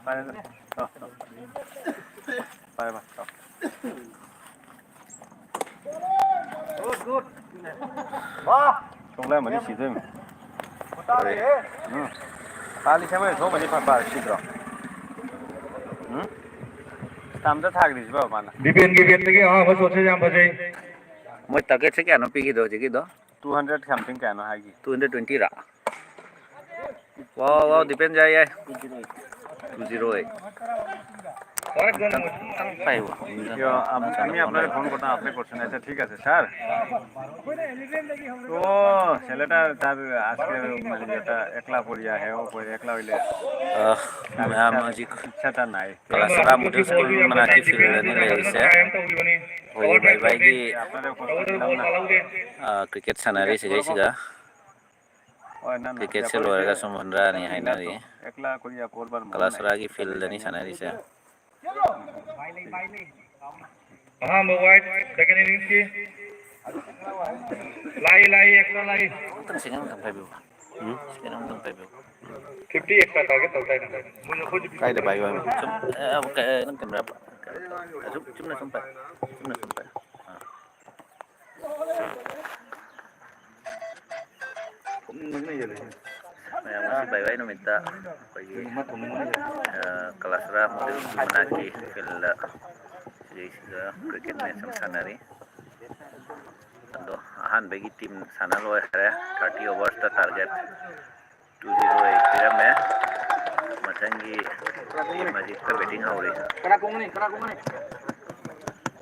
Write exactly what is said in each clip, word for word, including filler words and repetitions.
ꯄꯥꯏꯔꯦ꯫ ꯄꯥꯏꯔꯦ, ꯄꯥꯏꯔꯦ꯫ Good, good. ꯋꯥ! ꯁꯣꯛꯂꯛꯑꯝꯃꯅꯤ, ꯁꯤꯗꯣꯏꯃꯤ꯫ ꯇꯥꯔꯦꯍꯦ꯫ ꯎꯝ꯫ ꯄꯥꯂꯤ ꯁꯦꯝꯕ ꯁꯣꯛꯑꯝꯃꯅꯤ, ꯐꯠ ꯐꯠ ꯁꯤꯗ꯭ꯔꯣ? ꯎꯝ? ꯁ꯭ꯇꯥꯝꯗ ꯊꯥꯈ꯭ꯔꯤꯁꯤꯕꯣ ꯃꯥꯅ? ꯗꯤꯄꯦꯟꯒꯤ ꯕꯦꯠꯇꯒꯤ ꯑꯍꯥꯟꯕ ꯁꯣꯠꯁꯦ ꯌꯥꯝ ꯐꯖꯩ꯫ ꯃꯣꯏ ꯇꯥꯔꯒꯦꯠꯁꯦ ꯀꯌꯥꯅꯣ ꯄꯤꯈꯤꯗꯣ ꯍꯧꯖꯤꯛꯀꯤꯗꯣ? Two hundred something ꯀꯌꯥꯅꯣ ꯍꯥꯏꯈꯤ꯫ Two hundred twenty ꯔꯥ? ꯋꯥꯎ, ꯋꯥꯎ, ꯗꯤꯄꯦꯟ ꯌꯥꯏ, ꯌꯥꯏ꯫ Two zero eight꯫ ꯈꯤꯇꯪ, ꯈꯤꯇꯪ ꯄꯥꯏꯌꯨ꯫ यो, अब हामी আপোনালোকে फोन गर्दा आफ्नै पर्छ नि। अच्छा, ठिक छ, सर। ओ, सेलेटा दाजु, आजकल मैले एउटा एक्ला परिया है, ओ, कोही एक्ला होइले। ꯑ, ꯃꯌꯥꯝ ꯍꯧꯖꯤꯛ ꯏꯁꯥ ꯇꯥꯟꯅꯩ꯫ ꯀꯂꯥꯁꯔꯥ ꯃꯣꯗꯦꯜ ꯁ꯭ꯀꯨꯜ ꯃꯅꯥꯛꯀꯤ ꯐꯤꯜꯗꯅꯤ ꯂꯩꯔꯤꯁꯦ꯫ ꯑꯩꯈꯣꯏꯒꯤ ꯕꯥꯏ ꯕꯥꯏꯒꯤ, ꯑ, ꯀ꯭ꯔꯤꯀꯦꯠ ꯁꯥꯟꯅꯔꯤ ꯁꯤꯒꯩꯁꯤꯒ꯫ ꯀ꯭ꯔꯤꯀꯦꯠꯁꯦ ꯂꯣꯏꯔꯒ ꯁꯨꯝ ꯍꯨꯟꯗ꯭ꯔꯛꯑꯅꯤ ꯍꯥꯏꯅꯔꯤ꯫ ꯀꯂꯥꯁꯔꯥꯒꯤ ꯐꯤꯜꯗꯅꯤ ꯁꯥꯟꯅꯔꯤꯁꯦ꯫ ꯑꯍꯥꯟꯕ ꯋꯥꯏꯠ, ꯁꯦꯀꯦꯟ ꯏꯅꯤꯡꯁꯀꯤ꯫ ꯂꯥꯛꯏ, ꯂꯥꯛꯏ, ꯑꯦꯛꯁꯇ꯭ꯔꯥ ꯂꯥꯛꯏ꯫ ꯑꯃꯨꯛꯇꯪ ꯁꯦꯀꯦꯟ ꯑꯃꯨꯛꯇꯪ ꯄꯥꯏꯕꯤꯌꯨ꯫ ꯎꯝ? ꯁꯦꯀꯦꯟ ꯑꯃꯨꯛꯇꯪ ꯄꯥꯏꯕꯤꯌꯨ꯫ Fifty extra target ꯇꯧꯗꯥꯏꯅꯦ? ꯀꯥꯏꯗ ꯄꯥꯏꯌꯨ ꯍꯥꯏꯅꯣ? ꯁꯨꯝ, ꯑꯦ, ꯑꯦ, ꯀꯩ, ꯅꯪ ꯀꯦꯃꯦꯔꯥ ꯄꯥ-, ꯁꯨꯝ, ꯆꯨꯝꯅ ꯁꯨꯝ ꯄꯥꯏ꯫ ꯆꯨꯝꯅ ꯁꯨꯝ ꯄꯥꯏ꯫ ꯑꯥ꯫ ꯃꯌꯥꯝ ꯉꯁꯤ ꯕꯥꯏ ꯕꯥꯏ ꯅꯨꯃꯤꯠꯇ ꯑꯩꯈꯣꯏꯒꯤ, ꯑ, ꯀꯂꯥꯁꯔꯥ ꯃꯣꯗꯦꯜ ꯁ꯭ꯀꯨꯜ ꯃꯅꯥꯛꯀꯤ ꯐꯤꯜꯗ ꯁꯤꯗꯩꯁꯤꯗ ꯀ꯭ꯔꯤꯀꯦꯠ ꯃꯦꯠꯆ ꯑꯃ ꯁꯥꯟꯅꯔꯤ꯫ ꯑꯗꯣ ꯑꯍꯥꯟꯕꯒꯤ ꯇꯤꯝ ꯁꯥꯟꯅ ꯂꯣꯏꯈ꯭ꯔꯦ꯫ Thirty oversꯇ target two zero eight ꯄꯤꯔꯝꯃꯦ꯫ ꯃꯊꯪꯒꯤ ꯇꯤꯝ ꯑꯁꯤ ꯕꯦꯇꯤꯡ ꯍꯧꯔꯤ꯫ ꯀꯅꯥ ꯀꯨꯝꯒꯅꯤ? ꯀꯅꯥ ꯀꯨꯝꯒꯅꯤ?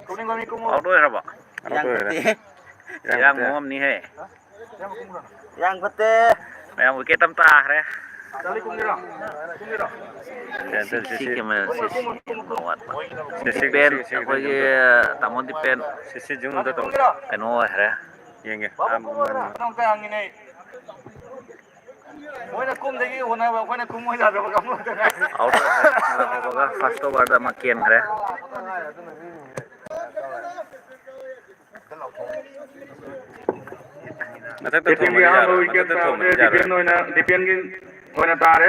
ꯀꯨꯝꯅꯤꯡꯕ ꯃꯤ ꯀꯨꯝꯃꯣ꯫ ꯑꯥꯎꯠ ꯑꯣꯏꯈ꯭ꯔꯕꯣ? ꯏꯔꯥꯡ ꯐꯠꯇꯦ꯫ ꯏꯔꯥꯡ ꯃꯑꯣꯡ ꯑꯃꯅꯤꯍꯦ꯫ ꯏꯔꯥꯡ ꯐꯠꯇꯦ꯫ ꯃꯌꯥꯝ ꯋꯤꯀꯦꯠ ꯑꯃ ꯇꯥꯈ꯭ꯔꯦ꯫ ꯆꯠꯂꯤ ꯀꯨꯝꯒꯦꯔꯣ? ꯀꯨꯝꯒꯦꯔꯣ? ꯁꯤ, ꯁꯤ ꯀꯦꯃꯦꯔꯥ, ꯁꯤ, ꯁꯤ ꯀꯦꯃꯦꯔꯥ ꯋꯥꯠꯄ꯫ ꯁꯤ, ꯁꯤ, ꯗꯤꯄꯦꯟ, ꯁꯤ, ꯁꯤ, ꯑꯩꯈꯣꯏꯒꯤ ꯇꯥꯃꯣ ꯗꯤꯄꯦꯟ ꯁꯤ, ꯁꯤ zoomꯗ ꯇꯧ꯫ ꯀꯩꯅꯣ ꯑꯣꯏꯈ꯭ꯔꯦ꯫ ꯌꯦꯡꯒꯦ꯫ ꯕꯥꯕꯨ ꯀꯨꯝꯃꯣ, ꯅꯪ ꯑꯝꯇ ꯍꯪꯉꯤꯅꯦ ꯑꯩ꯫ ꯃꯣꯏꯅ ꯀꯨꯝꯗꯒꯤ ꯍꯣꯠꯅꯕ, ꯑꯩꯈꯣꯏꯅ ꯀꯨꯝꯃꯣꯏ ꯌꯥꯗꯕ ꯀꯥꯡꯕꯨ ꯉꯥꯛꯇ ꯉꯥꯏꯔꯦ꯫ ꯑꯥꯎꯠ ꯑꯣꯏꯈ꯭ꯔꯦ꯫ ꯂꯥꯛꯄꯒ ꯐꯥꯔꯁ ꯑꯣꯚꯔꯗ ꯑꯃ ꯀꯦꯟꯈ꯭ꯔꯦ꯫ ꯃꯊꯛꯇ ꯗꯤꯄꯦꯟꯒꯤ ꯊꯣꯝꯕꯗꯤ ꯑꯍꯥꯟꯕ ꯌꯥꯔꯣꯏ, ꯋꯤꯀꯦꯠ ꯃꯊꯛꯇ ꯊꯣꯝꯕꯗꯤ ꯇꯥꯕꯁꯦ ꯌꯥꯔꯣꯏ꯫ ꯗꯤꯄꯦꯟ ꯑꯣꯏꯅ, ꯗꯤꯄꯦꯟꯒꯤ ꯑꯣꯏꯅ ꯇꯥꯔꯦ꯫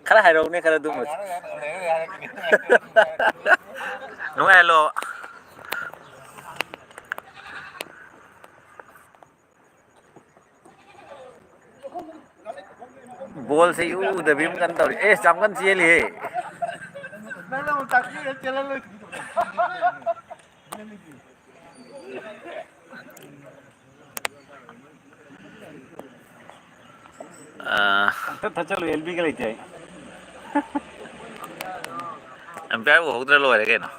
ꯈꯔ ꯍꯥꯏꯔꯛꯎꯅꯦ, ꯈꯔ ꯑꯗꯨꯝꯕꯁꯦ꯫ ꯅꯨꯡꯉꯥꯏꯍꯜꯂꯣ꯫ ꯕꯣꯜꯁꯦ ꯏꯎ ꯎꯗꯕꯤ ꯑꯃ ꯀꯟꯅ ꯇꯧꯔꯤ꯫ ꯑꯦꯁ, ꯌꯥꯝ ꯀꯟꯅ ꯆꯦꯜꯂꯤꯍꯦ꯫ ꯑꯥ꯫ ꯑꯝꯇ ꯊꯠꯆꯜꯂꯨ, ꯑꯦꯜ ꯕꯤꯒ ꯂꯩꯇꯦ ꯑꯩ꯫ ꯑꯝꯄꯤꯌꯥꯔ ꯎꯍꯧꯗ꯭ꯔ ꯂꯣꯏꯔꯦ ꯀꯩꯅꯣ꯫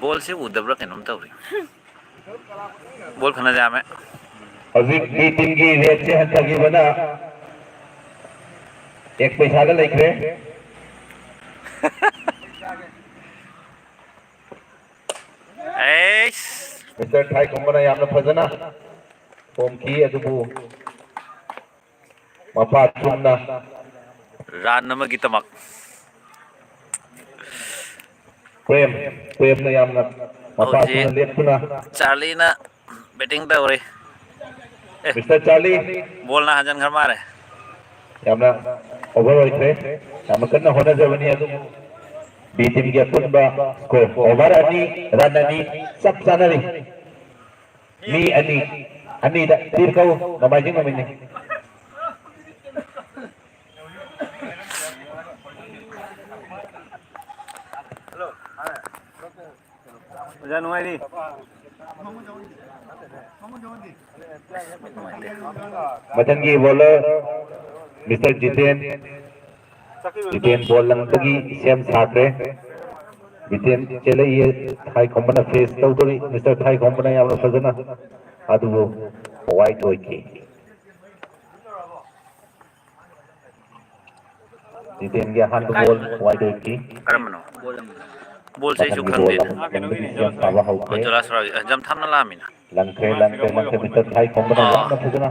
ꯕꯣꯜꯁꯦ ꯎꯗꯕ꯭ꯔꯥ ꯀꯩꯅꯣꯝ ꯇꯧꯔꯤ꯫ ꯕꯣꯜ ꯈꯅꯖꯥꯃꯦ꯫ ꯍꯧꯖꯤꯛ ꯕꯤ ꯇꯤꯝꯒꯤ ꯔꯦꯠꯁꯦ ꯍꯟꯊꯈꯤꯕꯅ ꯑꯦꯛ ꯄꯩꯁꯥꯗ ꯂꯩꯈ꯭ꯔꯦ꯫ ꯑꯩꯁ꯫ ꯃꯤꯁꯇꯔ ꯊꯥꯏꯈꯣꯝꯕꯅ ꯌꯥꯝꯅ ꯐꯖꯅ ꯊꯣꯝꯈꯤ, ꯑꯗꯨꯕꯨ ꯃꯄꯥ ꯆꯨꯝꯅ ꯔꯥꯟ ꯑꯃꯒꯤꯗꯃꯛ꯫ ꯄ꯭ꯔꯦꯝ, ꯄ꯭ꯔꯦꯝꯅ ꯌꯥꯝꯅ ꯃꯄꯥ ꯍꯧꯖꯤꯛ ꯆꯨꯝꯅ ꯂꯦꯞꯇꯨꯅ ꯆꯥꯔꯂꯤꯅ ꯕꯦꯇꯤꯡ ꯇꯧꯔꯤ꯫ ꯑꯦ, ꯃꯤꯁꯇꯔ ꯆꯥꯔꯂꯤ꯫ ꯕꯣꯜꯅ ꯍꯟꯖꯟꯈ꯭ꯔ ꯃꯥꯜꯂꯦ꯫ ꯌꯥꯝꯅ ꯑꯣꯚꯔ ꯑꯣꯏꯈ꯭ꯔꯦ꯫ ꯌꯥꯝꯅ ꯀꯟꯅ ꯍꯣꯠꯅꯖꯕꯅꯤ, ꯑꯗꯨꯕꯨ ꯕꯤ ꯇꯤꯝꯒꯤ ꯑꯄꯨꯟꯕ ꯁ꯭ꯀꯣꯔ ꯑꯣꯚꯔ ꯑꯅꯤ, ꯔꯟ ꯑꯅꯤ ꯆꯞ ꯆꯥꯅꯔꯤ꯫ ꯃꯤ ꯑꯅꯤ, ꯑꯅꯤꯗ ꯇꯤꯔ ꯀꯧ, ꯅꯣꯡꯃꯥꯏꯖꯤꯡ ꯅꯨꯃꯤꯠꯅꯤ꯫ ꯑꯣꯖꯥ ꯅꯨꯡꯉꯥꯏꯔꯤ? ꯃꯊꯪꯒꯤ ꯕꯣꯂꯔ ꯃꯤꯁꯇꯔ ꯖꯤꯇꯦꯟ꯫ ꯖꯤꯇꯦꯟ ꯕꯣꯜ ꯂꯪꯕꯒꯤ ꯁꯦꯝ ꯁꯥꯈ꯭ꯔꯦ꯫ ꯖꯤꯇꯦꯟ ꯆꯦꯜꯂꯛꯏ, ꯊꯥꯏꯈꯣꯝꯕꯅ ꯐꯦꯁ ꯇꯧꯗꯣꯔꯤ꯫ ꯃꯤꯁꯇꯔ ꯊꯥꯏꯈꯣꯝꯕꯅ ꯌꯥꯝꯅ ꯐꯖꯅ, ꯑꯗꯨꯕꯨ ꯋꯥꯏꯠ ꯑꯣꯏꯈꯤ꯫ ꯖꯤꯇꯦꯟꯒꯤ ꯑꯍꯥꯟꯕ ꯕꯣꯜ ꯋꯥꯏꯠ ꯑꯣꯏꯈꯤ꯫ ꯀꯔꯝꯕꯅꯣ? ꯕꯣꯜꯁꯦ ꯑꯩꯁꯨ ꯃꯊꯪꯒꯤ ꯕꯣꯜ ꯈꯪꯗꯦꯅꯦ꯫ ꯑꯃꯨꯛ ꯂꯪꯕꯒꯤ ꯁꯦꯝ ꯁꯥꯕ ꯍꯧꯈ꯭ꯔꯦ꯫ ꯑꯣ, ꯖꯣꯂꯥꯁꯣꯔꯥꯒꯤ, ꯑ, ꯖꯝꯊꯥꯝꯅ ꯂꯥꯛꯑꯝꯃꯤꯅ꯫ ꯂꯪꯈ꯭ꯔꯦ, ꯂꯪꯈ꯭ꯔꯦ, ꯂꯪꯈ꯭ꯔꯦ꯫ ꯃꯤꯁꯇꯔ ꯊꯥꯏꯈꯣꯝꯕꯅ ꯑꯥ꯫ ꯌꯥꯝꯅ ꯐꯖꯅ꯫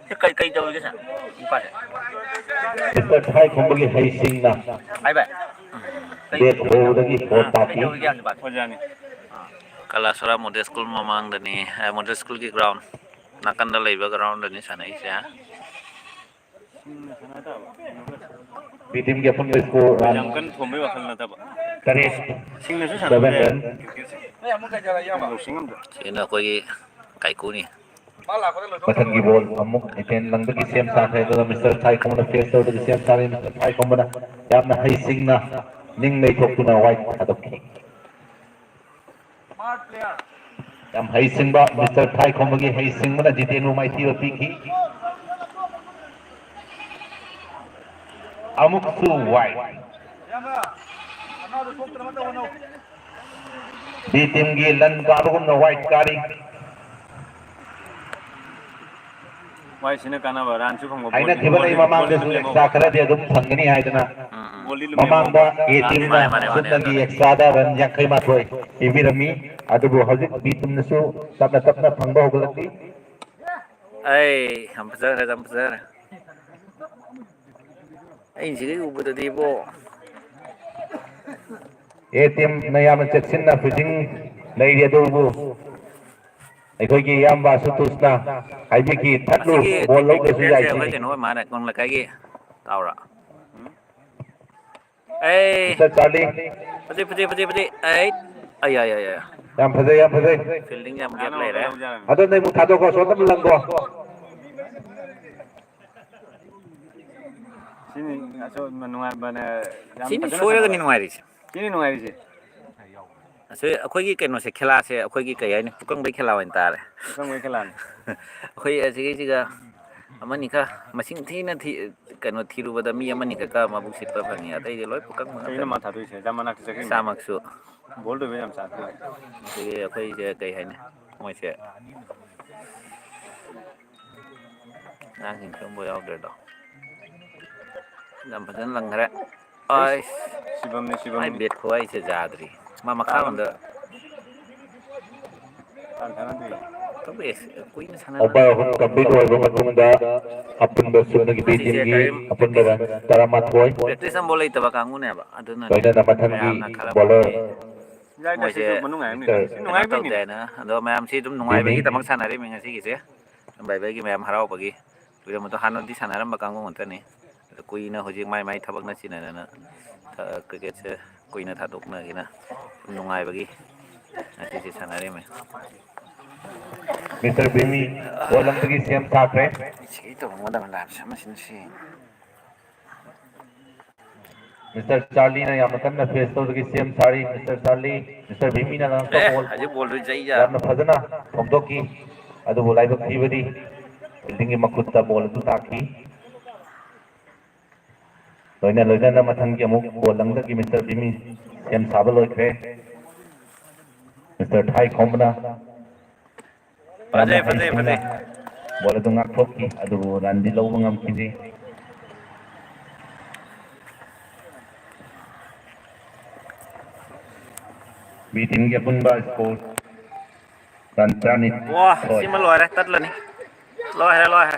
ꯁꯤ ꯀꯩ, ꯀꯩ ꯇꯧꯔꯤꯒꯦ, ꯁꯥꯔ? ꯅꯨꯄꯥꯁꯦ? ꯃꯤꯁꯇꯔ ꯊꯥꯏꯈꯣꯝꯕꯒꯤ ꯍꯩꯁꯤꯡꯅ ꯍꯥꯏꯕ? ꯕꯦꯠ ꯍꯣꯕꯗꯒꯤ ꯕꯣꯜ ꯇꯥꯈꯤ꯫ ꯀꯩ ꯇꯧꯔꯤꯒꯦ, ꯅꯨꯄꯥꯁꯦ? ꯑꯣꯖꯥꯅꯤ꯫ ꯀꯂꯥꯁꯣꯔꯥ ꯃꯣꯗꯦꯜ ꯁ꯭ꯀꯨꯜ ꯃꯃꯥꯡꯗꯅꯤ, ꯑ, ꯃꯣꯗꯦꯜ ꯁ꯭ꯀꯨꯜꯒꯤ ꯒ꯭ꯔꯥꯎꯟ꯫ ꯅꯥꯀꯟꯗ ꯂꯩꯕ ꯒ꯭ꯔꯥꯎꯟꯗꯅꯤ ꯁꯥꯟꯅꯩꯁꯦ꯫ ꯕꯤ ꯇꯤꯝꯒꯤ ꯑꯄꯨꯟꯕ ꯁ꯭ꯀꯣꯔ ꯔꯟ ꯌꯥꯝ ꯀꯟꯅ ꯊꯣꯝꯕꯩ ꯋꯥꯈꯜ ꯅꯠꯇꯕ꯫ ꯇꯔꯦꯠ, ꯁꯤꯡꯅꯁꯨ ꯁꯚꯦꯟ ꯁꯥꯟꯅꯕ ꯌꯥꯏ ꯔꯟ꯫ ꯀ꯭ꯔꯤꯛꯀꯦꯠꯁꯦ꯫ ꯂꯧꯁꯤꯡ ꯑꯝꯗ꯫ ꯁꯤꯅ ꯑꯩꯈꯣꯏꯒꯤ ꯀꯥꯏꯀꯨꯅꯤ꯫ ꯃꯊꯪꯒꯤ ꯕꯣꯜ ꯑꯃꯨꯛ ꯑꯦꯇꯦꯟ ꯂꯪꯗꯒꯤ ꯁꯦꯝ ꯁꯥꯈ꯭ꯔꯦ, ꯑꯗꯨꯒ ꯃꯤꯁꯇꯔ ꯊꯥꯏꯈꯣꯝꯕꯅ ꯐꯦꯁ ꯇꯧꯔꯒ ꯁꯦꯝ ꯁꯥꯔꯦ꯫ ꯃꯤꯁꯇꯔ ꯊꯥꯏꯈꯣꯝꯕꯅ ꯌꯥꯝꯅ ꯍꯩꯁꯤꯡꯅ ꯅꯤꯡ ꯂꯩꯊꯣꯛꯇꯨꯅ ꯋꯥꯏꯠ ꯊꯥꯗꯣꯛꯈꯤ꯫ ꯌꯥꯝ ꯍꯩꯁꯤꯡꯕ ꯃꯤꯁꯇꯔ ꯊꯥꯏꯈꯣꯝꯕꯒꯤ ꯍꯩꯁꯤꯡꯕꯅ ꯖꯤꯇꯦꯟꯕꯨ ꯃꯥꯏꯊꯤꯕ ꯄꯤꯈꯤ꯫ ꯑꯃꯨꯛꯁꯨ ꯋꯥꯏꯠ꯫ ꯕꯤ ꯇꯤꯝꯒꯤ ꯂꯟ ꯀꯥꯕꯒꯨꯝꯅ ꯋꯥꯏꯠ ꯀꯥꯔꯤ꯫ ꯋꯥꯏꯠꯁꯤꯅ ꯀꯥꯟꯅꯕ, ꯔꯟꯁꯨ ꯐꯪꯕ, ꯕꯣꯜ ꯍꯥꯏꯅꯈꯤꯕ ꯂꯩ, ꯕꯣꯜꯗꯤ ꯃꯃꯥꯡꯗꯁꯨ ꯂꯦꯝꯍꯧꯕ꯫ ꯑꯦꯛꯁꯇ꯭ꯔꯥ ꯈꯔꯗꯤ ꯑꯗꯨꯝ ꯐꯪꯒꯅꯤ ꯍꯥꯏꯗꯅ ꯎꯝ, ꯎꯝ꯫ ꯕꯣꯜꯗꯤ ꯂꯦꯝꯍꯧꯕ꯫ ꯃꯃꯥꯡꯗ ꯑꯦ ꯃꯥꯅꯦ, ꯇꯤꯝꯅ ꯃꯥꯅꯦ, ꯃꯥꯅꯦ, ꯃꯥꯅꯦ, ꯁꯨꯞꯅꯒꯤ ꯑꯗꯨꯅꯦ꯫ ꯑꯦꯛꯁꯇ꯭ꯔꯥꯗ ꯔꯟ ꯌꯥꯡꯈꯩ ꯃꯥꯊꯣꯏ ꯄꯤꯕꯤꯔꯝꯃꯤ꯫ ꯑꯗꯨꯕꯨ ꯍꯧꯖꯤꯛ ꯕꯤ ꯇꯤꯝꯅꯁꯨ ꯇꯞꯅ ꯇꯞꯅ ꯐꯪꯕ ꯍꯧꯒꯠꯂꯛꯂꯤ꯫ ꯑꯩ ꯌꯥꯝ ꯐꯖꯈ꯭ꯔꯦ, ꯌꯥꯝ ꯐꯖꯈ꯭ꯔꯦ꯫ ꯑꯩꯅ ꯁꯤꯗꯩ ꯎꯕꯗꯗꯤ ꯏꯕꯣ꯫ ꯑꯦ ꯇꯤꯝꯅ ꯌꯥꯝꯅ ꯆꯦꯛꯁꯤꯟꯅ ꯐꯤꯜꯗꯤꯡ ꯂꯩꯔꯤ, ꯑꯗꯨꯕꯨ ꯑꯩꯈꯣꯏꯒꯤ ꯏꯌꯥꯝꯕ ꯑꯁꯨꯇꯣꯁꯅ ꯍꯥꯏꯕꯤꯈꯤ, "ꯊꯠꯂꯨ, ꯑꯁꯤꯒꯤ ꯕꯣꯜ ꯂꯧꯗ꯭ꯔꯁꯨ ꯌꯥꯏ" ꯀꯦꯞꯇꯦꯟꯁꯦ ꯑꯩꯈꯣꯏ ꯁꯤꯅꯤ꯫ ꯀꯩꯅꯣ ꯑꯣꯏ ꯃꯥꯜꯂꯦ, ꯀꯣꯡ ꯂꯩꯀꯥꯏꯒꯤ ꯇꯥꯎꯔ꯫ ꯑꯩ ꯃꯤꯁꯇꯔ ꯆꯥꯔꯂꯤ꯫ ꯐꯖꯩ, ꯐꯖꯩ, ꯐꯖꯩ, ꯐꯖꯩ꯫ ꯑꯩ, ꯑꯩ, ꯑꯩ, ꯑꯩ, ꯑꯩ꯫ ꯌꯥꯝ ꯐꯖꯩ, ꯌꯥꯝ ꯐꯖꯩ꯫ ꯐꯤꯜꯗꯤꯡ ꯌꯥꯝ ꯒꯦꯞ ꯂꯩꯔꯦ꯫ ꯑꯗꯣ ꯅꯪ ꯑꯃꯨꯛ ꯊꯥꯗꯣꯛꯈꯣ, ꯁꯣꯝꯗ ꯑꯃꯨꯛ ꯂꯪꯈꯣ꯫ ꯁꯤꯅꯤ ꯑꯁꯣꯝ ꯅꯨꯡꯉꯥꯏꯕꯅꯦ, ꯌꯥꯝ ꯁꯤꯅꯤ ꯐꯖꯅ ꯁꯣꯏꯔꯒꯅꯤ ꯁꯥꯟꯅꯕ꯫ ꯅꯨꯡꯉꯥꯏꯔꯤꯁꯦ꯫ ꯁꯤꯅꯤ ꯅꯨꯡꯉꯥꯏꯔꯤꯁꯦ꯫ ꯑꯁꯤ ꯑꯩꯈꯣꯏꯒꯤ ꯀꯩꯅꯣꯁꯦ, ꯈꯦꯂꯥꯁꯦ ꯑꯩꯈꯣꯏꯒꯤ ꯀꯩ ꯍꯥꯏꯅꯤ, ꯄꯨꯀꯪꯕꯩ ꯈꯦꯂꯥ ꯑꯣꯏꯅ ꯇꯥꯔꯦ꯫ ꯄꯨꯀꯪꯕꯩ ꯈꯦꯂꯥꯅꯤ꯫ ꯑꯩꯈꯣꯏ ꯑꯁꯤꯒꯤꯁꯤꯒ ꯑꯃꯅꯤ ꯈꯔ ꯃꯁꯤꯡ ꯊꯤꯅ ꯊꯤ-, ꯀꯩꯅꯣ ꯊꯤꯔꯨꯕꯗ ꯃꯤ ꯑꯃꯅꯤ ꯈꯛꯇ ꯃꯕꯨꯛ ꯁꯤꯠꯄ ꯐꯪꯉꯤ, ꯑꯇꯩꯗꯤ ꯂꯣꯏ ꯄꯨꯀꯪꯕ ꯀꯩꯅꯣ ꯉꯥꯛꯇꯅꯤ꯫ ꯃꯥ ꯊꯥꯗꯣꯛꯏꯁꯦ? ꯌꯥꯝ ꯃꯅꯥꯛꯇ ꯆꯠꯈ꯭ꯔꯤꯅꯦ꯫ ꯏꯁꯥꯃꯛꯁꯨ꯫ ꯕꯣꯜ ꯇꯧꯕ ꯌꯥꯝ ꯆꯥꯟꯅꯩ꯫ ꯑꯗꯒꯤ ꯑꯩꯈꯣꯏꯁꯦ ꯀꯩ ꯍꯥꯏꯅꯤ, ꯃꯣꯏꯁꯦ ꯑꯉꯥꯡꯁꯤꯡ ꯈꯪꯕ ꯌꯥꯎꯗ꯭ꯔꯦꯗꯣ꯫ ꯌꯥꯝ ꯐꯖꯅ ꯂꯪꯈ꯭ꯔꯦ꯫ ꯑꯩꯁ, ꯑꯩꯁ, ꯁꯤꯕꯝꯅꯤ, ꯁꯤꯕꯝꯅꯤ꯫ ꯃꯥꯏ ꯕꯦꯠ ꯈꯨꯍꯩꯁꯦ ꯌꯥꯗ꯭ꯔꯤ꯫ ꯃꯥ ꯃꯈꯥꯔꯣꯝꯗ ꯇꯥꯟ ꯊꯥꯅꯗ꯭ꯔꯤ꯫ ꯈꯪꯗꯦ, ꯀꯨꯏꯅ ꯁꯥꯟꯅꯗ꯭ꯔꯤ꯫ ꯑꯣꯚꯔ ꯑꯍꯨꯝ ꯀꯝꯄ꯭ꯂꯤꯠ ꯑꯣꯏꯔꯕ ꯃꯇꯨꯡꯗ ꯑꯄꯨꯟꯕ ꯁꯨꯞꯅꯒꯤ ꯕꯤ ꯁꯤꯁꯦ ꯇꯤꯝꯒꯤ ꯀꯔꯤꯝ ꯑꯄꯨꯟꯕ ꯄ꯭ꯔꯦꯛꯇꯤꯁ ꯔꯟ ꯇꯔꯥꯃꯥꯊꯣꯏ꯫ ꯄ꯭ꯔꯦꯛꯇꯤꯁ ꯑꯃꯐꯥꯎ ꯂꯩꯇꯕ ꯀꯥꯡꯕꯨꯅꯦꯕ꯫ ꯑꯗꯨꯅꯅꯦ ꯂꯣꯏꯅꯅ ꯃꯊꯪꯒꯤ ꯃꯌꯥꯝꯅ ꯕꯣꯂꯔ ꯈꯜꯂꯝꯃꯤꯁꯦ ꯌꯥꯏꯗ, ꯁꯤꯁꯨ ꯃꯣꯏꯁꯦ ꯃꯅꯨꯡ ꯍꯥꯏꯕꯅꯤꯗ꯫ ꯃꯤꯁꯇꯔ ꯁꯤ ꯀꯩꯅꯣ ꯅꯨꯡꯉꯥꯏꯕꯩꯅꯤꯗ꯫ ꯇꯧꯗꯦꯅ꯫ ꯑꯗꯣ ꯃꯌꯥꯝꯁꯤ ꯑꯗꯨꯝ ꯖꯤꯃꯤ꯫ ꯅꯨꯡꯉꯥꯏꯕꯒꯤꯗꯃꯛ ꯁꯥꯟꯅꯔꯤꯕꯅꯤ ꯉꯁꯤꯒꯤꯁꯦ꯫ ꯕꯥꯏ ꯕꯥꯏꯒꯤ ꯃꯌꯥꯝ ꯍꯔꯥꯎꯕꯒꯤ ꯂꯣꯏꯔꯝꯕꯗꯣ ꯍꯥꯟꯅꯗꯤ ꯁꯥꯟꯅꯔꯝꯕ ꯀꯥꯡꯕꯨ ꯉꯥꯛꯇꯅꯤ꯫ ꯑꯗꯣ ꯀꯨꯏꯅ ꯍꯧꯖꯤꯛ ꯃꯥꯏ ꯃꯥꯏ ꯊꯕꯛꯅ ꯆꯤꯟꯅꯗꯅ ꯊ-, ꯀ꯭ꯔꯤꯀꯦꯠꯁꯦ ꯀꯨꯏꯅ ꯊꯥꯗꯣꯛꯅꯈꯤꯅ ꯁꯨꯝ ꯅꯨꯡꯉꯥꯏꯕꯒꯤ ꯉꯁꯤꯁꯦ ꯁꯥꯟꯅꯔꯤꯃꯦ꯫ ꯃꯤꯁꯇꯔ ꯕꯤꯃꯤ ꯕꯣꯜ ꯑꯃꯗꯒꯤ ꯁꯦꯝ ꯁꯥꯈ꯭ꯔꯦ꯫ ꯁꯤ ꯇꯧꯔꯝꯒꯗꯕ ꯂꯥꯏꯐꯁꯦ ꯑꯃꯁꯤꯅ ꯁꯤ꯫ ꯃꯤꯁꯇꯔ ꯆꯥꯔꯂꯤꯅ ꯌꯥꯝꯅ ꯀꯟꯅ ꯐꯦꯁ ꯇꯧꯕꯒꯤ ꯁꯦꯝ ꯁꯥꯔꯤ꯫ ꯃꯤꯁꯇꯔ ꯆꯥꯔꯂꯤ, ꯃꯤꯁꯇꯔ ꯚꯤꯃꯤꯅ ꯉꯥꯡꯕ ꯑꯦ ꯕꯣꯜ ꯍꯧꯖꯤꯛ ꯕꯣꯜꯗꯨ ꯆꯩ ꯆꯥ ꯌꯥꯝꯅ ꯐꯖꯅ ꯊꯣꯝꯗꯣꯛꯈꯤ꯫ ꯑꯗꯨꯕꯨ ꯂꯥꯏꯕꯛ ꯊꯤꯕꯗꯤ ꯐꯤꯜꯗꯤꯡꯒꯤ ꯃꯈꯨꯠꯇ ꯕꯣꯜ ꯑꯗꯨ ꯇꯥꯈꯤ꯫ ꯂꯣꯏꯅ ꯂꯣꯏꯅꯅ ꯃꯊꯪꯒꯤ ꯑꯃꯨꯛ ꯕꯣꯜ ꯂꯪꯗꯒꯤ ꯃꯤꯁꯇꯔ ꯚꯤꯃꯤ ꯁꯦꯝ ꯁꯥꯕ ꯂꯣꯏꯈ꯭ꯔꯦ꯫ ꯃꯤꯁꯇꯔ ꯊꯥꯏ ꯈꯣꯝꯕꯅ ꯌꯥꯝꯅ ꯐꯖꯩ, ꯐꯖꯩ, ꯍꯩꯁꯤꯡꯅ ꯐꯖꯩ꯫ ꯕꯣꯜ ꯑꯗꯨ ꯉꯥꯛꯊꯣꯛꯈꯤ, ꯑꯗꯨꯕꯨ ꯔꯟꯗꯤ ꯂꯧꯕ ꯉꯝꯈꯤꯗꯦ꯫ ꯕꯤ ꯇꯤꯝꯒꯤ ꯑꯄꯨꯟꯕ ꯁ꯭ꯀꯣꯔ ꯔꯟ ꯇꯔꯥꯅꯤꯊꯣꯏ꯫ ꯋꯥ, ꯁꯤꯃ ꯂꯣꯏꯔꯦ, ꯇꯠꯂꯅꯤ꯫ ꯂꯣꯏꯔꯦ, ꯂꯣꯏꯔꯦ꯫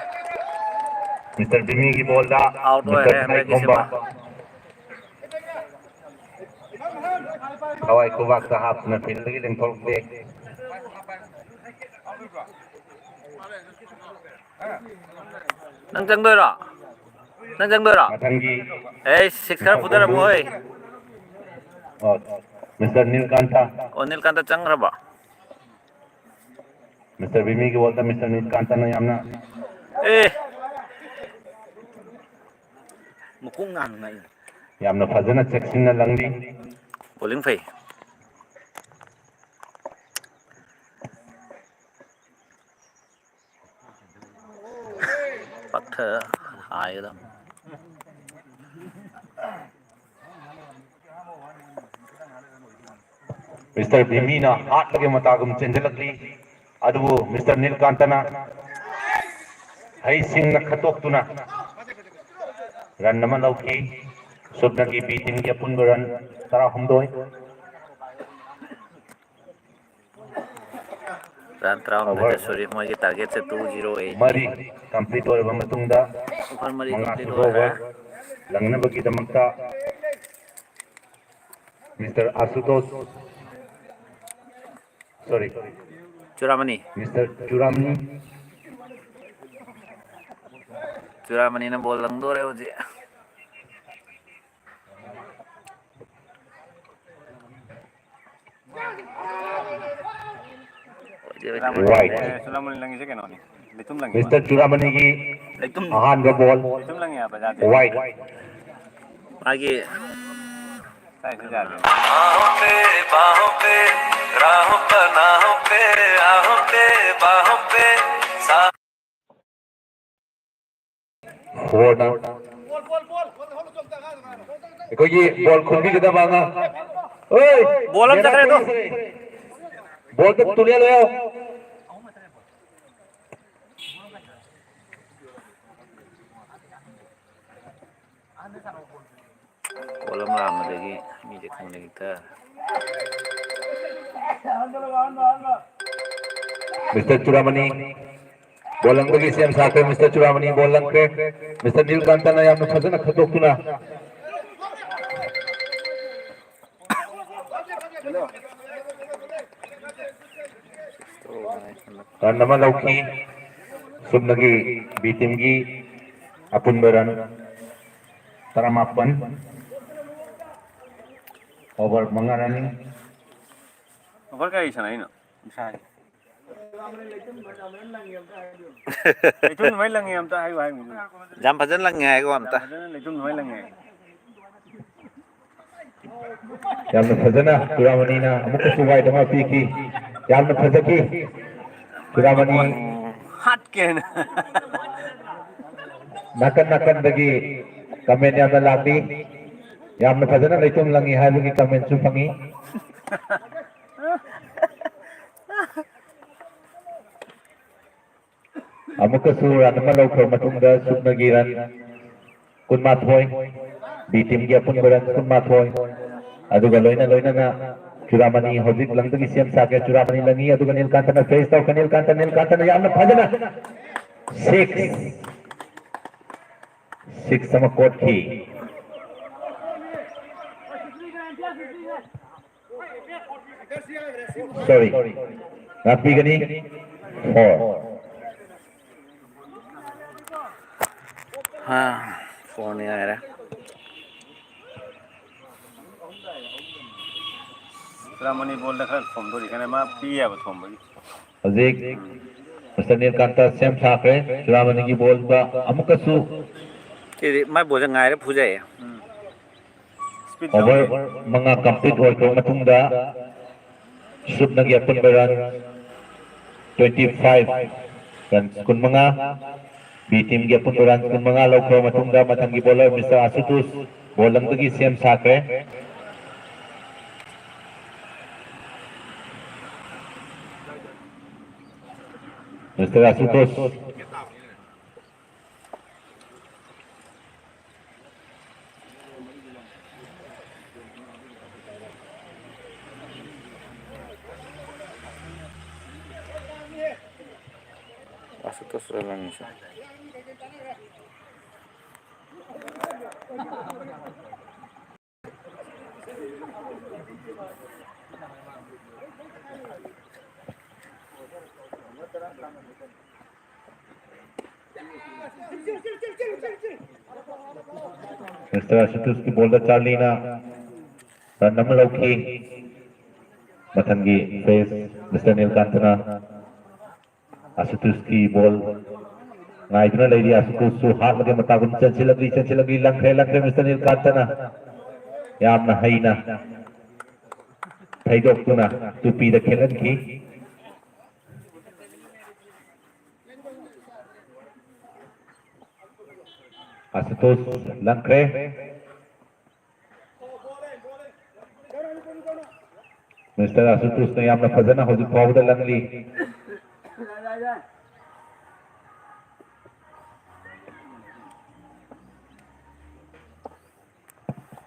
ꯃꯤꯁꯇꯔ ꯕꯤꯃꯤꯒꯤ ꯕꯣꯜꯗ ꯑꯥꯎꯠ ꯑꯣꯏꯔꯦ ꯃꯤꯁꯇꯔ ꯊꯥꯏ ꯈꯣꯝꯕ ꯍꯟꯗꯛꯀꯤꯁꯤꯃ꯫ ꯊꯋꯥꯏ ꯈꯨꯕꯥꯛꯇ ꯍꯥꯞꯇꯨꯅ ꯐꯤꯜꯗꯒꯤ ꯂꯦꯡꯊꯣꯔꯛꯂꯦ꯫ ꯅꯪ ꯆꯪꯗꯣꯏꯔꯣ? ꯅꯪ ꯆꯪꯗꯣꯏꯔꯣ? ꯃꯊꯪꯒꯤ ꯑꯦ, ꯁꯤꯛꯁ ꯈꯔ ꯐꯨꯊꯔꯝꯃꯣ ꯍꯣꯏ꯫ ꯑꯣ, ꯃꯤꯁꯇꯔ ꯅꯤꯜꯀꯥꯟꯇ꯫ ꯑꯣ, ꯅꯤꯜꯀꯥꯟꯇ ꯆꯪꯈ꯭ꯔꯕꯣ? ꯃꯤꯁꯇꯔ ꯕꯤꯃꯤꯒꯤ ꯕꯣꯜꯗ ꯃꯤꯁꯇꯔ ꯅꯤꯜꯀꯥꯟꯇꯅ ꯌꯥꯝꯅ ꯑꯦ! ꯃꯀꯣꯛ ꯅꯥꯝꯃ ꯉꯛꯏꯅꯦ꯫ ꯌꯥꯝꯅ ꯐꯖꯅ ꯆꯦꯛꯁꯤꯟꯅ ꯂꯪꯂꯤ꯫ ꯕꯣꯂꯤꯡ ꯐꯩ꯫ ꯄꯛꯊ ꯍꯥꯏꯒꯗꯕ꯫ ꯃꯤꯁꯇꯔ ꯚꯤꯃꯤꯅ ꯍꯥꯠꯄꯒꯤ ꯃꯇꯥꯒꯨꯝ ꯆꯦꯟꯁꯤꯜꯂꯛꯂꯤ꯫ ꯑꯗꯨꯕꯨ ꯃꯤꯁꯇꯔ ꯅꯤꯜꯀꯥꯟꯇꯅ ꯍꯩꯁꯤꯡꯅ ꯈꯠꯇꯣꯛꯇꯨꯅ ꯔꯟ ꯑꯃ ꯂꯧꯈꯤ꯫ ꯁꯨꯞꯅꯒꯤ ꯕꯤ ꯇꯤꯝꯒꯤ ꯑꯄꯨꯟꯕ ꯔꯟ ꯇꯔꯥꯍꯨꯝꯗꯣꯏ꯫ ꯔꯟ ꯇꯔꯥꯍꯨꯝꯗꯣꯏꯗ ꯑꯣꯚꯔ ꯁꯨꯔꯤ꯫ ꯃꯣꯏꯒꯤ ꯇꯥꯔꯒꯦꯠꯁꯦ ꯇꯨ ꯖꯤꯔꯣ ꯑꯩꯠꯅꯤ꯫ ꯃꯔꯤ ꯀꯝꯄ꯭ꯂꯤꯠ ꯑꯣꯏꯔꯕ ꯃꯇꯨꯡꯗ ꯑꯣꯚꯔ ꯃꯔꯤ ꯀꯝꯄ꯭ꯂꯤꯠ ꯃꯉꯥꯁꯨꯕ ꯑꯣꯏꯈ꯭ꯔꯦ꯫ ꯑꯣꯚꯔ ꯂꯪꯅꯕꯒꯤꯗꯃꯛꯇ ꯃꯤꯁꯇꯔ ꯑꯥꯁꯨꯇꯣꯁ, ꯁꯣꯔꯤ, ꯆꯨꯔꯥꯃꯅꯤ꯫ ꯃꯤꯁꯇꯔ ꯆꯨꯔꯥꯃꯅꯤ, ꯆꯨꯔꯥꯃꯅꯤꯅ ꯕꯣꯜ ꯂꯪꯗꯣꯔꯦ ꯍꯧꯖꯤꯛ꯫ Right. ꯑꯦ, ꯆꯨꯔꯥꯃꯅꯤ ꯂꯪꯉꯤꯁꯦ ꯀꯩꯅꯣꯅꯤ꯫ ꯂꯩꯇꯨꯝ ꯂꯪꯉꯤ꯫ ꯃꯤꯁꯇꯔ ꯆꯨꯔꯥꯃꯅꯤꯒꯤ ꯂꯩꯇꯨꯝ꯫ ꯑꯍꯥꯟꯕ ꯕꯣꯜ꯫ ꯂꯩꯇꯨꯝ ꯂꯪꯉꯤ ꯍꯥꯏꯕ ꯌꯥꯗꯦ꯫ Right. ꯃꯥꯒꯤ ꯁꯥꯏꯁꯦ ꯌꯥꯗꯦ꯫ बाहों पे, बाहों पे, राहों पनाहों पे, आहों पे, बाहों पे, सा- ꯐꯣꯔꯅ ꯑꯩꯈꯣꯏꯒꯤ ꯕꯣꯜ ꯈꯨꯟꯕꯤꯒꯗꯕ ꯑꯉꯥꯡ꯫ ꯑꯣꯏ! ꯕꯣꯜ ꯑꯃ ꯆꯠꯈ꯭ꯔꯦ ꯑꯗꯣ꯫ ꯕꯣꯜꯗ ꯇꯨꯔꯦꯜ ꯑꯣꯏꯌꯣ꯫ ꯀꯣꯜ ꯑꯃ ꯂꯥꯛꯑꯝꯕꯗꯒꯤ ꯃꯤꯁꯦ ꯈꯪꯅ ꯍꯦꯛꯇ꯫ ꯃꯤꯁꯇꯔ ꯆꯨꯔꯥꯃꯅꯤ꯫ ꯕꯣꯜ ꯂꯪꯕꯒꯤ ꯁꯦꯝ ꯁꯥꯈ꯭ꯔꯦ ꯃꯤꯁꯇꯔ ꯆꯨꯔꯥꯃꯅꯤ꯫ ꯕꯣꯜ ꯂꯪꯈ꯭ꯔꯦ꯫ ꯃꯤꯁꯇꯔ ꯅꯤꯜꯀꯥꯟꯇꯅ ꯌꯥꯝꯅ ꯐꯖꯅ ꯈꯟꯗꯣꯛꯇꯨꯅ ꯔꯟ ꯑꯃ ꯂꯧꯈꯤ꯫ ꯁꯨꯞꯅꯒꯤ ꯕꯤ ꯇꯤꯝꯒꯤ ꯑꯄꯨꯟꯕ ꯔꯟ ꯇꯔꯥꯃꯥꯄꯟ꯫ ꯑꯣꯚꯔ ꯃꯉꯥ ꯔꯟꯅꯤꯡ꯫ ꯑꯣꯚꯔ ꯀꯌꯥꯒꯤ ꯁꯥꯟꯅꯩꯅꯣ? ꯏꯁꯥꯒꯤ꯫ ꯂꯩꯇꯨꯝ ꯑꯗꯨꯃꯥꯏꯅ ꯂꯪꯉꯦ ꯑꯝꯇ ꯍꯥꯏꯌꯨ ꯍꯥꯏꯕꯅꯤ꯫ ꯌꯥꯝ ꯐꯖꯅ ꯂꯪꯉꯦ ꯍꯥꯏꯀꯣ ꯑꯝꯇ꯫ ꯌꯥꯝ ꯐꯖꯅ ꯂꯩꯇꯨꯝ ꯑꯗꯨꯃꯥꯏꯅ ꯂꯪꯉꯦ꯫ ꯌꯥꯝꯅ ꯐꯖꯅ ꯆꯨꯔꯥꯃꯅꯤꯅ ꯑꯃꯨꯛꯀꯁꯨ ꯋꯥꯏꯗ ꯑꯃ ꯄꯤꯈꯤ꯫ ꯌꯥꯝꯅ ꯐꯖꯈꯤ꯫ ꯆꯨꯔꯥꯃꯅꯤ꯫ ꯍꯥꯠꯀꯦ ꯍꯥꯏꯅ꯫ ꯅꯥꯀꯟ ꯅꯥꯀꯟꯗꯒꯤ ꯀꯃꯦꯟ ꯌꯥꯝꯅ ꯂꯥꯛꯂꯤ꯫ ꯌꯥꯝꯅ ꯐꯖꯅ ꯂꯩꯇꯨꯝ ꯂꯪꯉꯤ ꯍꯥꯏꯕꯒꯤ ꯀꯃꯦꯟꯁꯨ ꯐꯪꯉꯤ꯫ ꯑꯃꯨꯛꯀꯁꯨ ꯔꯟ ꯑꯃ ꯂꯧꯈ꯭ꯔꯕ ꯃꯇꯨꯡꯗ ꯁꯨꯞꯅꯒꯤ ꯔꯟ ꯀꯨꯟꯃꯥꯊꯣꯏ, ꯕꯤ ꯇꯤꯝꯒꯤ ꯑꯄꯨꯟꯕ ꯔꯟ ꯀꯨꯟꯃꯥꯊꯣꯏ, ꯑꯗꯨꯒ ꯂꯣꯏꯅ ꯂꯣꯏꯅꯅ ꯆꯨꯔꯥꯃꯅꯤ ꯍꯧꯖꯤꯛ ꯂꯪꯗꯒꯤ ꯁꯦꯝ ꯁꯥꯈ꯭ꯔꯦ꯫ ꯆꯨꯔꯥꯃꯅꯤ ꯂꯪꯉꯤ, ꯑꯗꯨꯒ ꯅꯤꯜꯀꯥꯟꯇꯅ ꯐꯦꯁ ꯇꯧꯈ꯭ꯔꯦ꯫ ꯅꯤꯜꯀꯥꯟꯇ, ꯅꯤꯜꯀꯥꯟꯇꯅ ꯌꯥꯝꯅ ꯐꯖꯅ ꯁꯤꯛꯁ, ꯁꯤꯛꯁ ꯑꯃ ꯀꯣꯠꯈꯤ꯫ Sorry, ꯉꯥꯛꯄꯤꯒꯅꯤ꯫ Four. ꯑꯥ, ꯐꯣꯟ ꯌꯥꯏꯔꯦ꯫ ꯆꯨꯔꯥꯃꯅꯤ ꯕꯣꯜꯗ ꯈꯔ ꯊꯣꯝꯗꯣꯔꯤ, ꯀꯩꯅꯣ ꯃꯥ ꯄꯤ ꯌꯥꯕ ꯊꯣꯝꯕꯒꯤ꯫ ꯍꯧꯖꯤꯛ ꯃꯤꯁꯇꯔ ꯅꯤꯜꯀꯥꯟꯇ ꯁꯦꯝ ꯁꯥꯈ꯭ꯔꯦ꯫ ꯆꯨꯔꯥꯃꯅꯤꯒꯤ ꯕꯣꯜꯗ ꯑꯃꯨꯛꯀꯁꯨ ꯁꯤꯗꯤ ꯃꯥꯏ ꯕꯣꯜꯁꯦ ꯉꯥꯏꯔ ꯐꯨꯖꯩꯌꯦ꯫ ꯎꯝ꯫ ꯁ꯭ꯄꯤꯠ ꯑꯣꯚꯔ ꯌꯥꯎꯗꯦ꯫ ꯃꯉꯥ ꯀꯝꯄ꯭ꯂꯤꯠ ꯑꯣꯏꯈ꯭ꯔꯕ ꯃꯇꯨꯡꯗ ꯁꯨꯞꯅꯒꯤ ꯑꯄꯨꯟꯕ ꯔꯟ ꯇ꯭ꯋꯦꯟꯇꯤ ꯐꯥꯏꯚ, ꯔꯟ ꯀꯨꯟꯃꯉꯥ, ꯕꯤ ꯇꯤꯝꯒꯤ ꯑꯄꯨꯟꯕ ꯔꯟ ꯀꯨꯟꯃꯉꯥ ꯂꯧꯈ꯭ꯔꯕ ꯃꯇꯨꯡꯗ ꯃꯊꯪꯒꯤ ꯕꯣꯂꯔ ꯃꯤꯁꯇꯔ ꯑꯥꯁꯨꯇꯣꯁ ꯕꯣꯜ ꯂꯪꯗꯒꯤ ꯁꯦꯝ ꯁꯥꯈ꯭ꯔꯦ꯫ ꯃꯤꯁꯇꯔ ꯑꯥꯁꯨꯇꯣꯁ꯫ ꯑꯥꯁꯨꯇꯣꯁ ꯔꯣꯂꯥꯟꯁꯦ꯫ ꯃꯤꯁꯇꯔ ꯑꯥꯁꯨꯇꯣꯁꯀꯤ ꯕꯣꯜꯗ ꯆꯥꯔꯂꯤꯅ ꯔꯟ ꯑꯃ ꯂꯧꯈꯤ꯫ ꯃꯊꯪꯒꯤ ꯐꯦꯁ ꯃꯤꯁꯇꯔ ꯅꯤꯜꯀꯥꯟꯇꯅ ꯑꯥꯁꯨꯇꯣꯁꯀꯤ ꯕꯣꯜ ꯉꯥꯏꯗꯨꯅ ꯂꯩꯔꯤ꯫ ꯑꯥꯁꯨꯇꯣꯁꯁꯨ ꯍꯥꯠꯂꯒꯦ ꯃꯇꯥꯒꯨꯝ ꯆꯦꯟꯁꯤꯜꯂꯛꯂꯤ, ꯆꯦꯟꯁꯤꯜꯂꯛꯂꯤ, ꯂꯪꯈ꯭ꯔꯦ, ꯂꯪꯈ꯭ꯔꯦ꯫ ꯃꯤꯁꯇꯔ ꯅꯤꯜꯀꯥꯟꯇꯅ ꯌꯥꯝꯅ ꯍꯩꯅ ꯊꯩꯗꯣꯛꯇꯨꯅ ꯇꯨꯄꯤꯗ ꯈꯦꯠꯍꯟꯈꯤ꯫ ꯑꯥꯁꯨꯇꯣꯁ ꯂꯪꯈ꯭ꯔꯦ꯫ ꯃꯤꯁꯇꯔ ꯑꯥꯁꯨꯇꯣꯁꯅ ꯌꯥꯝꯅ ꯐꯖꯅ ꯍꯧꯖꯤꯛ ꯐꯥꯎꯕꯗ ꯂꯪꯂꯤ꯫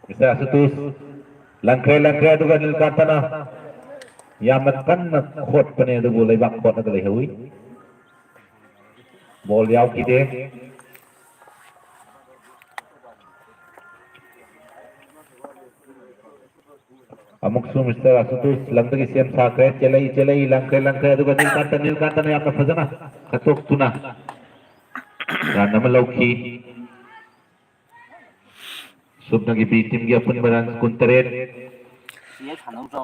ꯃꯤꯁꯇꯔ ꯑꯥꯁꯨꯇꯣꯁ ꯂꯪꯈ꯭ꯔꯦ, ꯂꯪꯈ꯭ꯔꯦ, ꯑꯗꯨꯒ ꯅꯤꯜꯀꯥꯟꯇꯅ ꯌꯥꯝꯅ ꯀꯟꯅ ꯈꯣꯠꯄꯅꯦ, ꯑꯗꯨꯕꯨ ꯂꯩꯕꯥꯛ ꯈꯣꯠꯂꯒ ꯂꯩꯍꯧꯏ꯫ ꯕꯣꯜ ꯌꯥꯎꯈꯤꯗꯦ꯫ ꯑꯃꯨꯛꯁꯨ ꯃꯤꯁꯇꯔ ꯑꯥꯁꯨꯇꯣꯁ ꯂꯪꯗꯒꯤ ꯁꯦꯝ ꯁꯥꯈ꯭ꯔꯦ꯫ ꯆꯦꯜꯂꯛꯏ, ꯆꯦꯜꯂꯛꯏ, ꯂꯪꯈ꯭ꯔꯦ, ꯂꯪꯈ꯭ꯔꯦ, ꯑꯗꯨꯒ ꯅꯤꯜꯀꯥꯟꯇ, ꯅꯤꯜꯀꯥꯟꯇꯅ ꯌꯥꯝꯅ ꯐꯖꯅ ꯈꯠꯇꯣꯛꯇꯨꯅ ꯔꯟ ꯑꯃ ꯂꯧꯈꯤ꯫ ꯆꯨꯞꯅꯒꯤ ꯕꯤ ꯇꯤꯝꯒꯤ ꯑꯄꯨꯟꯕ ꯔꯟ ꯀꯨꯟꯇꯔꯦꯠ꯫ ꯁꯤ ꯍꯦꯛ ꯁꯥꯟꯅꯧ ꯆꯥꯎ꯫